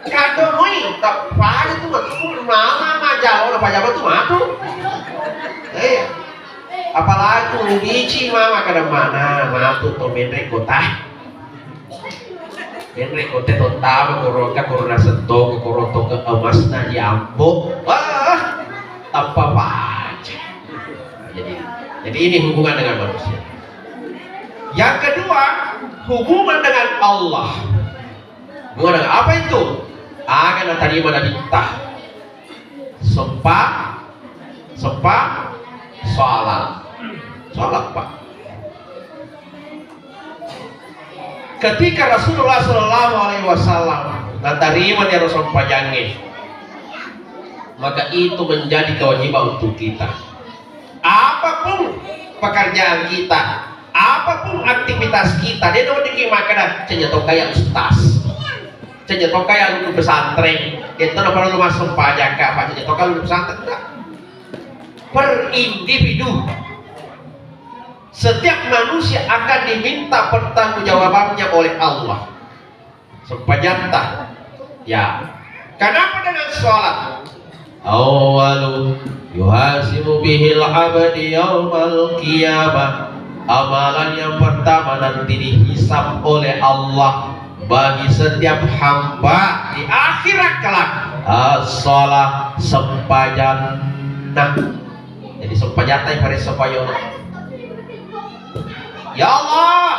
Kado moi, tak pada tu matu mama majalo na pajama tu matu. Eh, apalagi tu bici mama kada mana matu to menre kota. Menre kota to tama koro ka koro na sento koro to ke emas na jambo. Wah, tanpa baca. Jadi, jadi ini hubungan dengan manusia. Yang kedua, hubungan dengan Allah. Gimana? Apa itu? Aga natarima Nabitta. Sempa, sempa, salat. Salat, Pak. Ketika Rasulullah Shallallahu Alaihi Wasallam natarima dia sempajange, maka itu menjadi kewajiban untuk kita. Apapun pekerjaan kita, apapun aktivitas kita, de' naweddikki makkeda, "Cenja tokka ya ustaz. Cenja tokka ya luluh pesantren. Itu na perlu massempajang ka, apa cenja tokka luluh pesantren?" Tidak. Per individu. Setiap manusia akan diminta pertanggungjawabannya oleh Allah. Sempajatta, ya, Kenapa dengan sholat? Awwalu yuhasibu bihil abdi yaumal qiyamah. Amalan yang pertama nanti dihisab oleh Allah bagi setiap hamba di akhirat kelak, as-shalah, sempajang. Nah, jadi sempajatta iparessa payo. Ya Allah,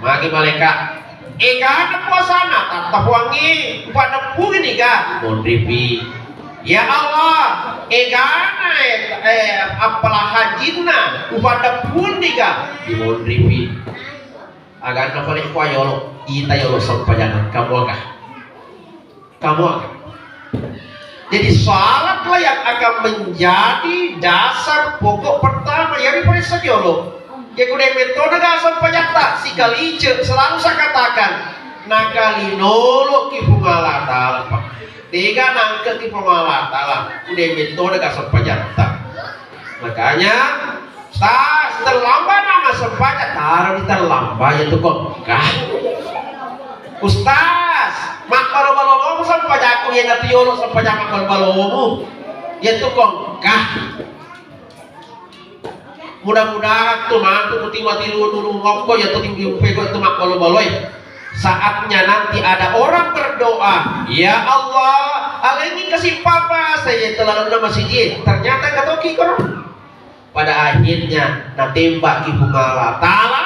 magi malaikat. Egana puasana, tatta puangngi, upaddeppungi niga? Monripi. Ya Allah, egana, eh, eh, appala hajinna, upaddeppunni ga? Dimonripi. Aganna pale kua yolo, ita yolo sempajanna, kamu aga? Kamu aga? Jadi salatlah yang akan menjadi dasar pokok pertama yang diperiksa yolo. Ya kude metode ga sempajatta, sikalice, selalu saya katakan, nakalinoloki Puang Allah Ta'ala, Pak. Tega nangkeki Puang Allah Ta'ala, kude metode ga sempajatta. Makanya, Ustaz, terlambat nama sempajang, taro di terlambat ya tu kongkah. Ustaz, mabbalo-balo mu sempajakku ya nanti yolo sempajang mabbalo-balo mu. Ya tu kongkah. Mudah-mudahan tu mantu kuti mati lu dulu ngokko ya tu tinggi upe kok tu mabbalo-balo ya. Saatnya nanti ada orang berdoa, "Ya Allah, alengi kasih papa saya telah nama siji." Ternyata katoki koro. Pada akhirnya natembak ki Puang Allah Ta'ala,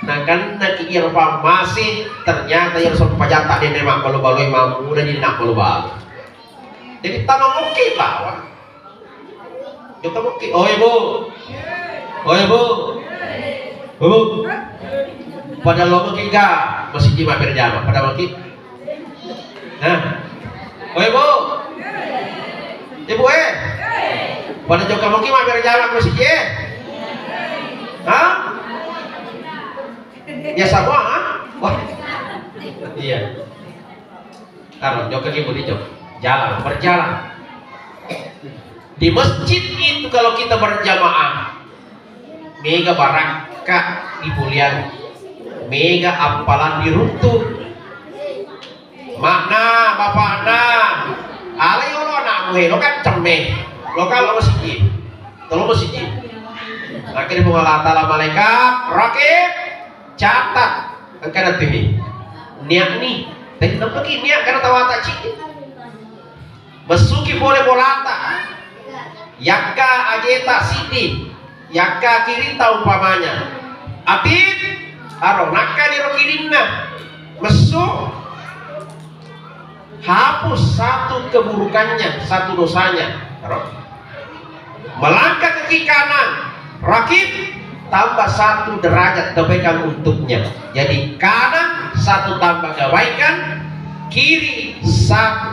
nakenna ki iyaro pammase, ternyata iyaro sempajatta denne mabbalo-baloi, mammuda di nabbalo-balo. Jadi tama mungkin bawang. Jokka mungkin, oh ibu, oh ibu, bu, pada lo mungkin ga masjid mampir jama, pada mungkin. Nah, oh ibu, ibu eh, pada jokka mungkin mampir jama masjid eh, hah? Ya semua, ah? Wah, iya. Taruh, jokka ki budi jok. Jalan, berjalan. Di masjid itu kalau kita berjamaah, mega barakka dipuliang, mega appalang diruntu. Makna bapakna, ala yolo anakmu helo kan cemme, lo kalau masjid, tolong masjid. Akhirnya Puang Allah Ta'ala malaikat, rakib, catat, engka natuhi. Niat ni, tapi nampak niat karena tawata cik. Messuki pole bolata. Yakka ajeta siddi, yakka kirinta umpamanya. Atit, aro, nakkani ro kirinna. Messu, hapus satu keburukannya, satu dosanya. Aro. Melangkah ke kiri kanan, rakib, tambah satu derajat kebaikan untuknya. Jadi kanan satu tambah kebaikan, kiri satu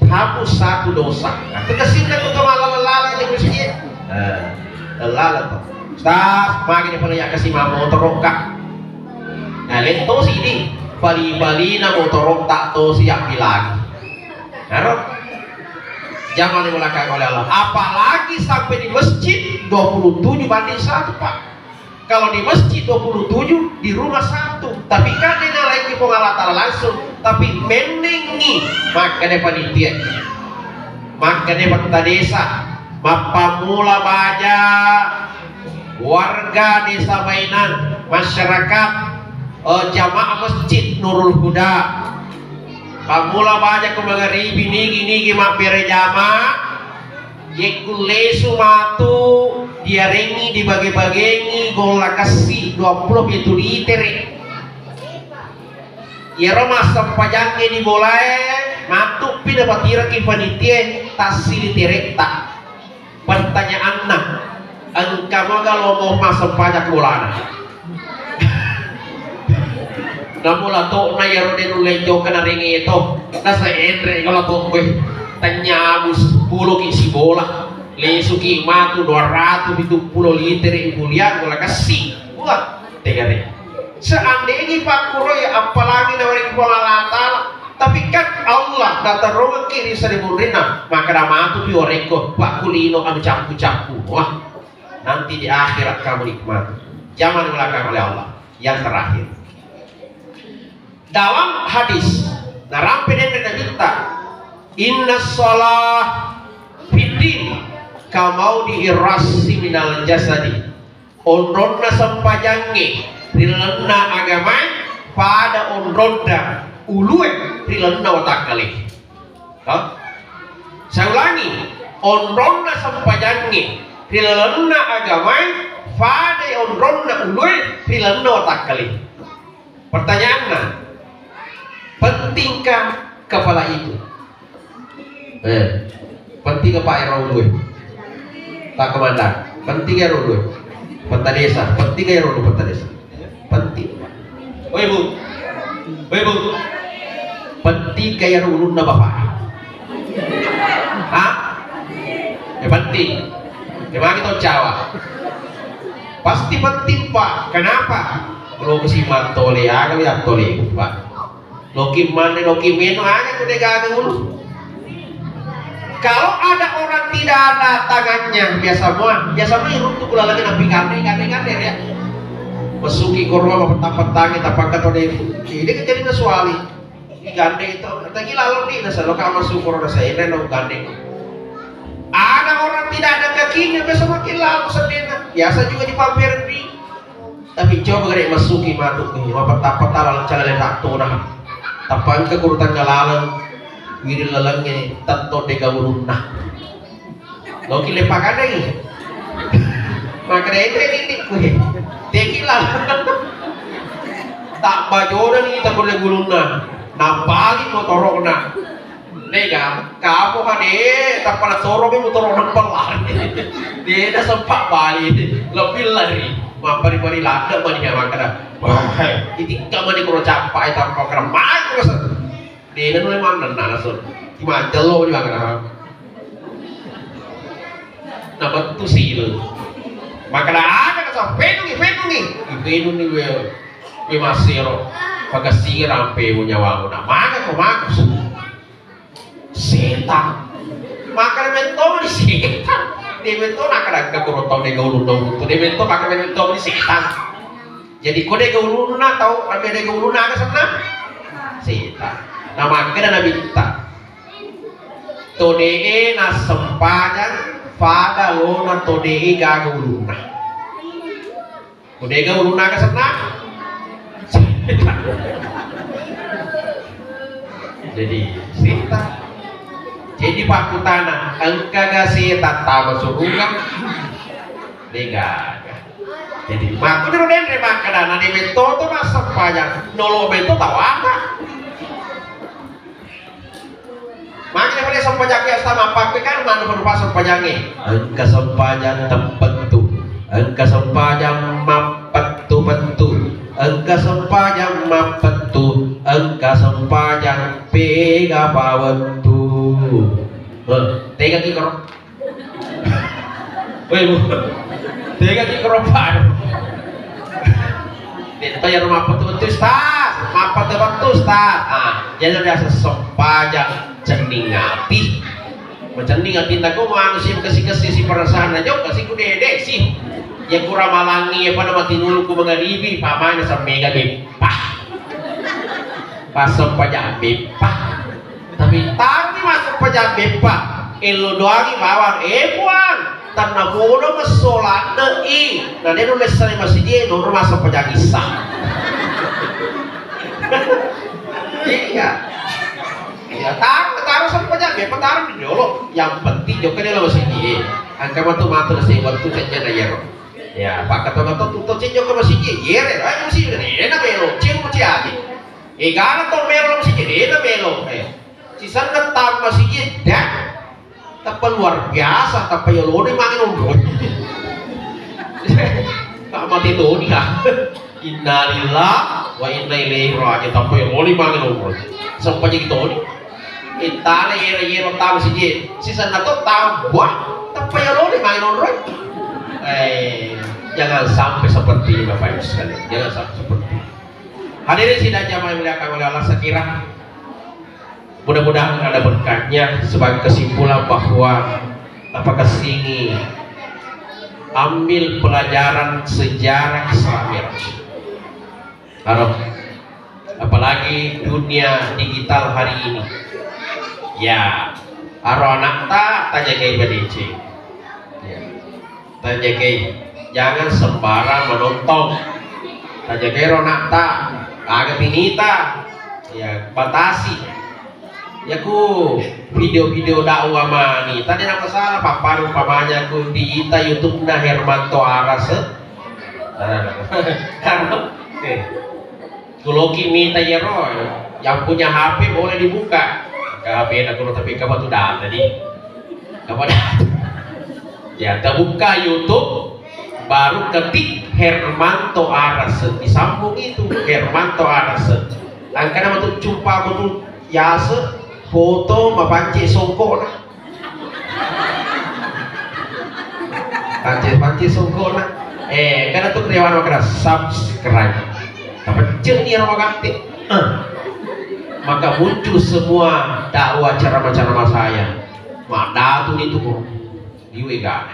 hapus satu dosa. Nah, tegesinna tu kemalalan-lalan di masjid. Nah, lalan tu. Ustaz, magi ni pale ya kasih mau motor kak. Nah, lento sini. Pali-palina motor tak to siap lagi. Nah, ro. Jangan dimulakan oleh Allah. Apalagi sampai di masjid dua puluh tujuh banding satu, Pak. Kalau di masjid dua puluh tujuh, di rumah satu. Tapi kan dia nalaiki Puang Allah Ta'ala langsung. Tapi menengi, maka dia panitia. Maka dia peta desa. Mappammula baja warga Desa Bainan, masyarakat, eh, jamaah Masjid Nurul Huda. Pammula baja ko magaribi nigi-nigi mabbere jama, yekku lesu matu diarengi dibage-bagengi golla kessi dua puluh pitu litere. Iyaro massempajangnge di bolae, matuppi napatiraki panitia tassi literetta. Pertanyaanna, engka maga lomo massempajang bolana? Namula to'na iyaro de nulle jokka narengnge to, nasa enre ko lako koe. Tanya seppulo ki sibola, lesuki matu dua ratu pitu pulo litere ibuliang golla kessi. Wah, tegare. Seandainya pakkuroi appalangi nawaring Puang Allah Ta'ala, tapi kan Allah natarongekki ri sarimunrinna, maka namatupi warekko pakkulino anu cappu-cappu. Wah, nanti di akhirat kamu nikmati. Jangan dimulakan oleh Allah. Yang terakhir. Dalam hadis, narampe denre Nabitta, Inna shalah fiddin kamaudi irrasi minal jasadi. Onronna sempajangnge ri lalenna agamae pada onronna ulue ri lalenna watakkale. Hah? Saya ulangi, onronna sempajangnge ri lalenna agamae pada onronna ulue ri lalenna watakkale. Pertanyaanna, pentingkah kepala itu? Eh, penting apa ero ulue? Pak Komandan, penting ero ulue? Peta desa, penting ero ulue peta desa? Penting. Woi, Bu. Woi, Bu. Penting kayak ulunna Bapak. Hah? Ya penting. Ya magi to cawa. Pasti penting, Pak. Kenapa? Lo kesi mattole, aga ya tole, Pak. Loki manre, loki meno, aga tu de gaga ulu. Kalau ada orang tidak ada tangannya, biasa mua, biasa mua iruntu kula lagi napi gande, gande, gande ya. Masuki korua petang-petang, tapakka to de. Jadi kejadian suali. Digandeng itu, lagi lalu nih, nah, selalu kamu syukur, nah, saya ini, nah, gandeng. Ada orang tidak ada kakinya, biasa makin lalu sedih, nah. Biasa juga dipampir di. Tapi coba gede masuki matu nih, apa tapa talang calon tak tuh, nah. Tapang ke guru tangga lalang, wiri lalangnya, tentu dega ulunna. Loki lepakanai. Makana ente titik kue. Tekila. Tak bajodani kita kulle gulunna. Napali motorokna. Nega, kamu kade tapala soroki motorokna pelari. Dena sempat bali. Lebih lari. Mapari-pari lada mani ya makana. Wah, itikka mani kulo capai tanpa keremai kulo. Dena nulle mannenna nasu. Ti majjello ni makana. Na bettu silu. Makana aga nasu, penungi, penungi. Ipenungi we, we masero. Pagasira ampe nyawamu. Na maga ko maga su. Setan. Makana mentong di setan. Di mentong nakada kekuro tau de gaulu dong. Di mentong makana mentong di setan. Jadi ko de gaulunna tau, ambe de gaulunna aga senna? Setan. Na makkeda Nabitta, to de e nassempajang pada lona to de e gaga ulunna. Ko de gaulunna aga senna? Setan. Jadi setan. Jadi pakkutana, engkaga setan tama suruga? Degaga. Jadi, makkuniro denre makkeda, na de metto to massempajang, nolo metto tawata. Magi pale sempajang ke astama pakke kan manu rupa sempajangnge. Engka sempajang tempettu, engka sempajang mappettu-pettu, engka sempajang mappettu, engka sempajang pega pawettu. Eh, tega ki koro. Woi, Bu. Tega ki keropan. Detta ya rumah betul-betul, Ustaz. Apa betul, Ustaz? Ah, jadi biasa sempajang cening ati. Macening ati nako manusia kasi-kasi si perasaan aja kasi ku dede sih. Ya kurang malangi ya pada mati nulu ku mengaribi pamana samega beppa. Pas sempajang beppa. Tapi tami masuk pejambe, Pak. Elo doangi bawang, eh, Puang, tanna bodo messo ladde i. Na de nulle sare masigi, nonro masuk pejang issa. Iya. Iya, taruh, taruh sama pejambe, taruh di jolo. Yang penting jokka dalam masigi. Angka matu matu nasi waktu kejadian aja. Ya, pakkato-kato tutto cek jokka masigi, yere, eh, masigi, eh, na melo, cek masigi. Egana to melo masigi, ena melo. Eh, sisenna tama masigi, dah. Tappa luar biasa, tappa yoloni mangi nomroi. Tak mati toni kah. Innalillahi wa inna ilaihi raji'un. Tappa yoloni mangi nomroi. Sempa jadi toni. Ittana yero-yero tama masigi. Sisenna to tama, wah, tappa yoloni mangi nomroi. Eh, jangan sampai seperti ini, Bapak Ibu sekalian. Jangan sampai seperti ini. Hadirin sidang jamaah yang dimuliakan oleh Allah, saya kira mudah-mudahan ada berkatnya sebagai kesimpulan bahwa tapakessingi, ambil pelajaran sejarah Isra Mi'raj. Harap, apalagi dunia digital hari ini. Ya, aro anakta tajagai badeceng. Ya. Tajagai, jangan sembarang menonton. Tajagai ro anakta, aga pinita, ya, batasi. Yaku video-video dakwah mani, tadi napa salah, pappanu umpamanya ku diita YouTube-na Hermanto Arase. Nah, eh. Kuloki mita iyaro, yang punya H P boleh dibuka. Ke H P-na kulo, tapi kamu tuh data di. Kamu data. Ya, terbuka YouTube, baru ketik Hermanto Arase, disambung itu Hermanto Arase. Angkana matu cumpa betul yase foto mapancing songkokna. Pance-pance songkokna. Eh, karena tuh keriawan makkeda subscribe. Tapecceni ero magatti. Eh. Maka muncul semua dakwah ceramah-ceramah saya. Madatu itu kok. Diwe gak.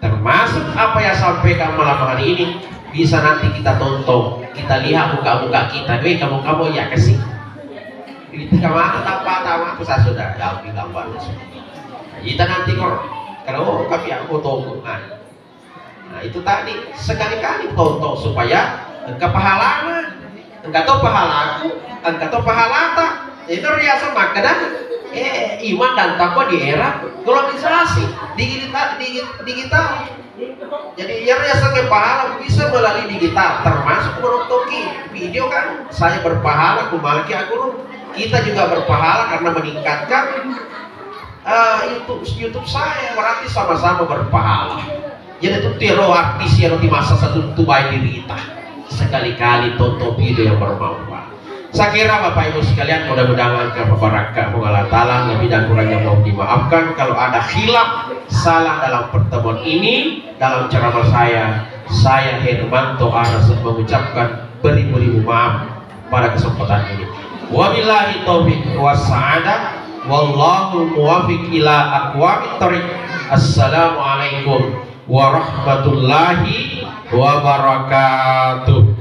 Termasuk apa yang sampaikan malam hari ini bisa nanti kita tonton, kita lihat muka-muka kita. Weh, kamu-kamu ya kasih. Kita mata tanpa tamat tuh saya sudah jauh di gambar. Kita nanti kor, kalau kami aku tunggu. Nah, nah, itu tadi sekali-kali tonton supaya engka pahalana, engka to pahalaku, engka to pahalata. Itu riasa makkeda, eh, iman dan takwa di era globalisasi, digita-, digi-, digital. Jadi, yang riasengka pahala bisa melalui digital, termasuk menonton video kan. Saya berpahala, kumaki aku, kita juga berpahala karena meningkatkan, eh, YouTube, YouTube saya, berarti sama-sama berpahala. Jadi, tutti ero artis yang di masa satu itu baik diri kita. Sekali-kali tonton video yang bermanfaat. Saya kira Bapak Ibu sekalian, mudah-mudahan engka pabarakka Puang Allah Ta'ala, lebih dan kurangnya mohon dimaafkan. Kalau ada khilaf, salah dalam pertemuan ini, dalam ceramah saya, saya Hermanto Arase mengucapkan beribu-ribu maaf pada kesempatan ini. Wabillahi taufiq wassa'adah, wallahul muwafiq ila aqwamit thariq. Assalamualaikum warahmatullahi wabarakatuh.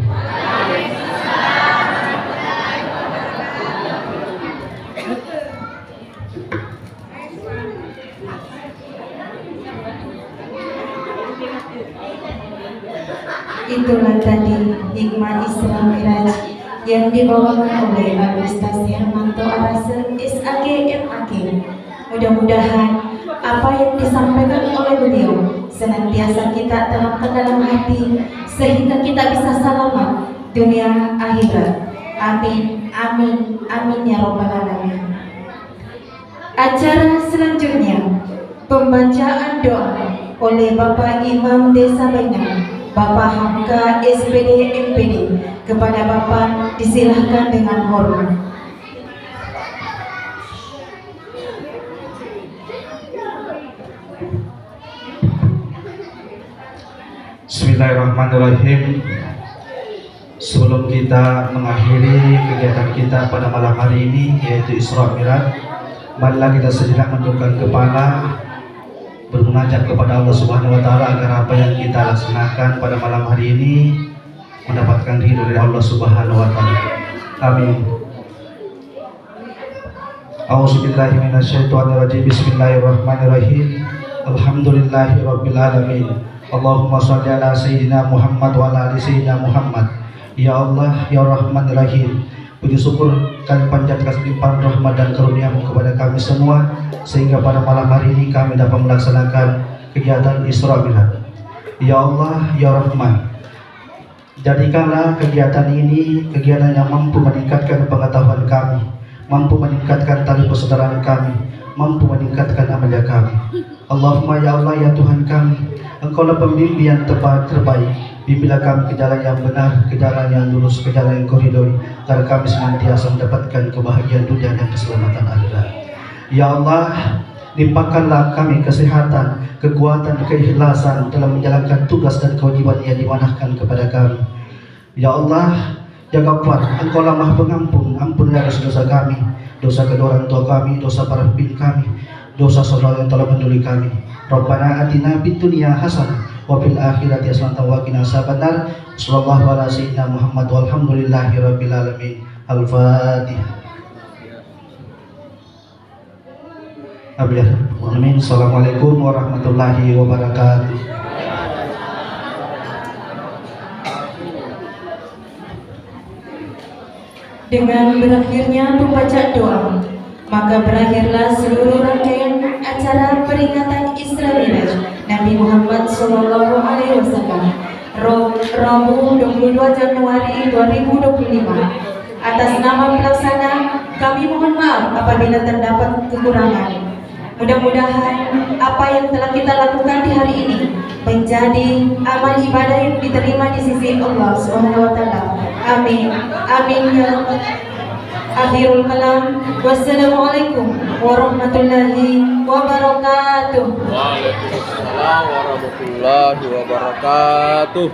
Itulah tadi hikmah Isra Miraj yang dibawakan oleh Al Ustaz Hermanto Arase, S A G, M A G. Mudah-mudahan apa yang disampaikan oleh beliau senantiasa kita tanamkan dalam hati sehingga kita bisa selamat dunia akhirat. Amin, amin, amin ya rabbal alamin. Acara selanjutnya, pembacaan doa oleh Bapak Imam Desa Bainang, Bapak Hamka, S P D, M P D, kepada Bapak disilahkan dengan hormat. Bismillahirrahmanirrahim. Sebelum kita mengakhiri kegiatan kita pada malam hari ini, yaitu Isra Mi'raj, marilah kita sejenak menundukkan kepala, bermunajat kepada Allah Subhanahu wa Ta'ala agar apa yang kita laksanakan pada malam hari ini mendapatkan ridho dari Allah Subhanahu wa Ta'ala. Amin. A'udzubillahi minasyaitonirrajim. Bismillahirrahmanirrahim. Alhamdulillahirabbil alamin. Allahumma shalli ala sayyidina Muhammad wa ala ali sayyidina Muhammad. Ya Allah, ya Rahman Rahim, puji syukur kami panjatkan limpahan rahmat dan karunia-Mu kepada kami semua, sehingga pada malam hari ini kami dapat melaksanakan kegiatan Isra Mi'raj. Ya Allah, ya Rahman, jadikanlah kegiatan ini kegiatan yang mampu meningkatkan pengetahuan kami, mampu meningkatkan tali persaudaraan kami, mampu meningkatkan amalia kami. Allahumma, ya Allah, ya Tuhan kami, Engkaulah pembimbing yang terba-, terbaik. Bimbinglah kami ke jalan yang benar, ke jalan yang lurus, ke jalan yang Kau ridhoi, agar kami senantiasa mendapatkan kebahagiaan dunia dan keselamatan akhirat. Ya Allah, limpahkanlah kami kesehatan, kekuatan, keikhlasan dalam menjalankan tugas dan kewajiban yang diamanahkan kepada kami. Ya Allah, ya Ghaffar, Engkaulah Maha Pengampun, ampunilah dosa-dosa kami, dosa kedua orang tua kami, dosa para pimpin kami, dosa saudara yang telah mendahului kami. Rabbana atina fid dunya hasanah wa fil akhirati hasanah wa qina azabannar. Sallallahu ala sayyidina Muhammad walhamdulillahi rabbil alamin. Al-Fatihah. Amin. Assalamualaikum warahmatullahi wabarakatuh. Dengan berakhirnya pembaca doa, maka berakhirlah seluruh rangkaian acara peringatan Isra Mi'raj Nabi Muhammad sallallahu alaihi wasallam, Ro-, Rabu dua puluh dua Januari dua ribu dua puluh lima. Atas nama pelaksana, kami mohon maaf apabila terdapat kekurangan. Mudah-mudahan apa yang telah kita lakukan di hari ini menjadi amal ibadah yang diterima di sisi Allah Subhanahu wa Ta'ala. Amin. Amin ya Rabbal. Akhirul kalam. Wassalamualaikum warahmatullahi wabarakatuh. Waalaikumsalam warahmatullahi wabarakatuh.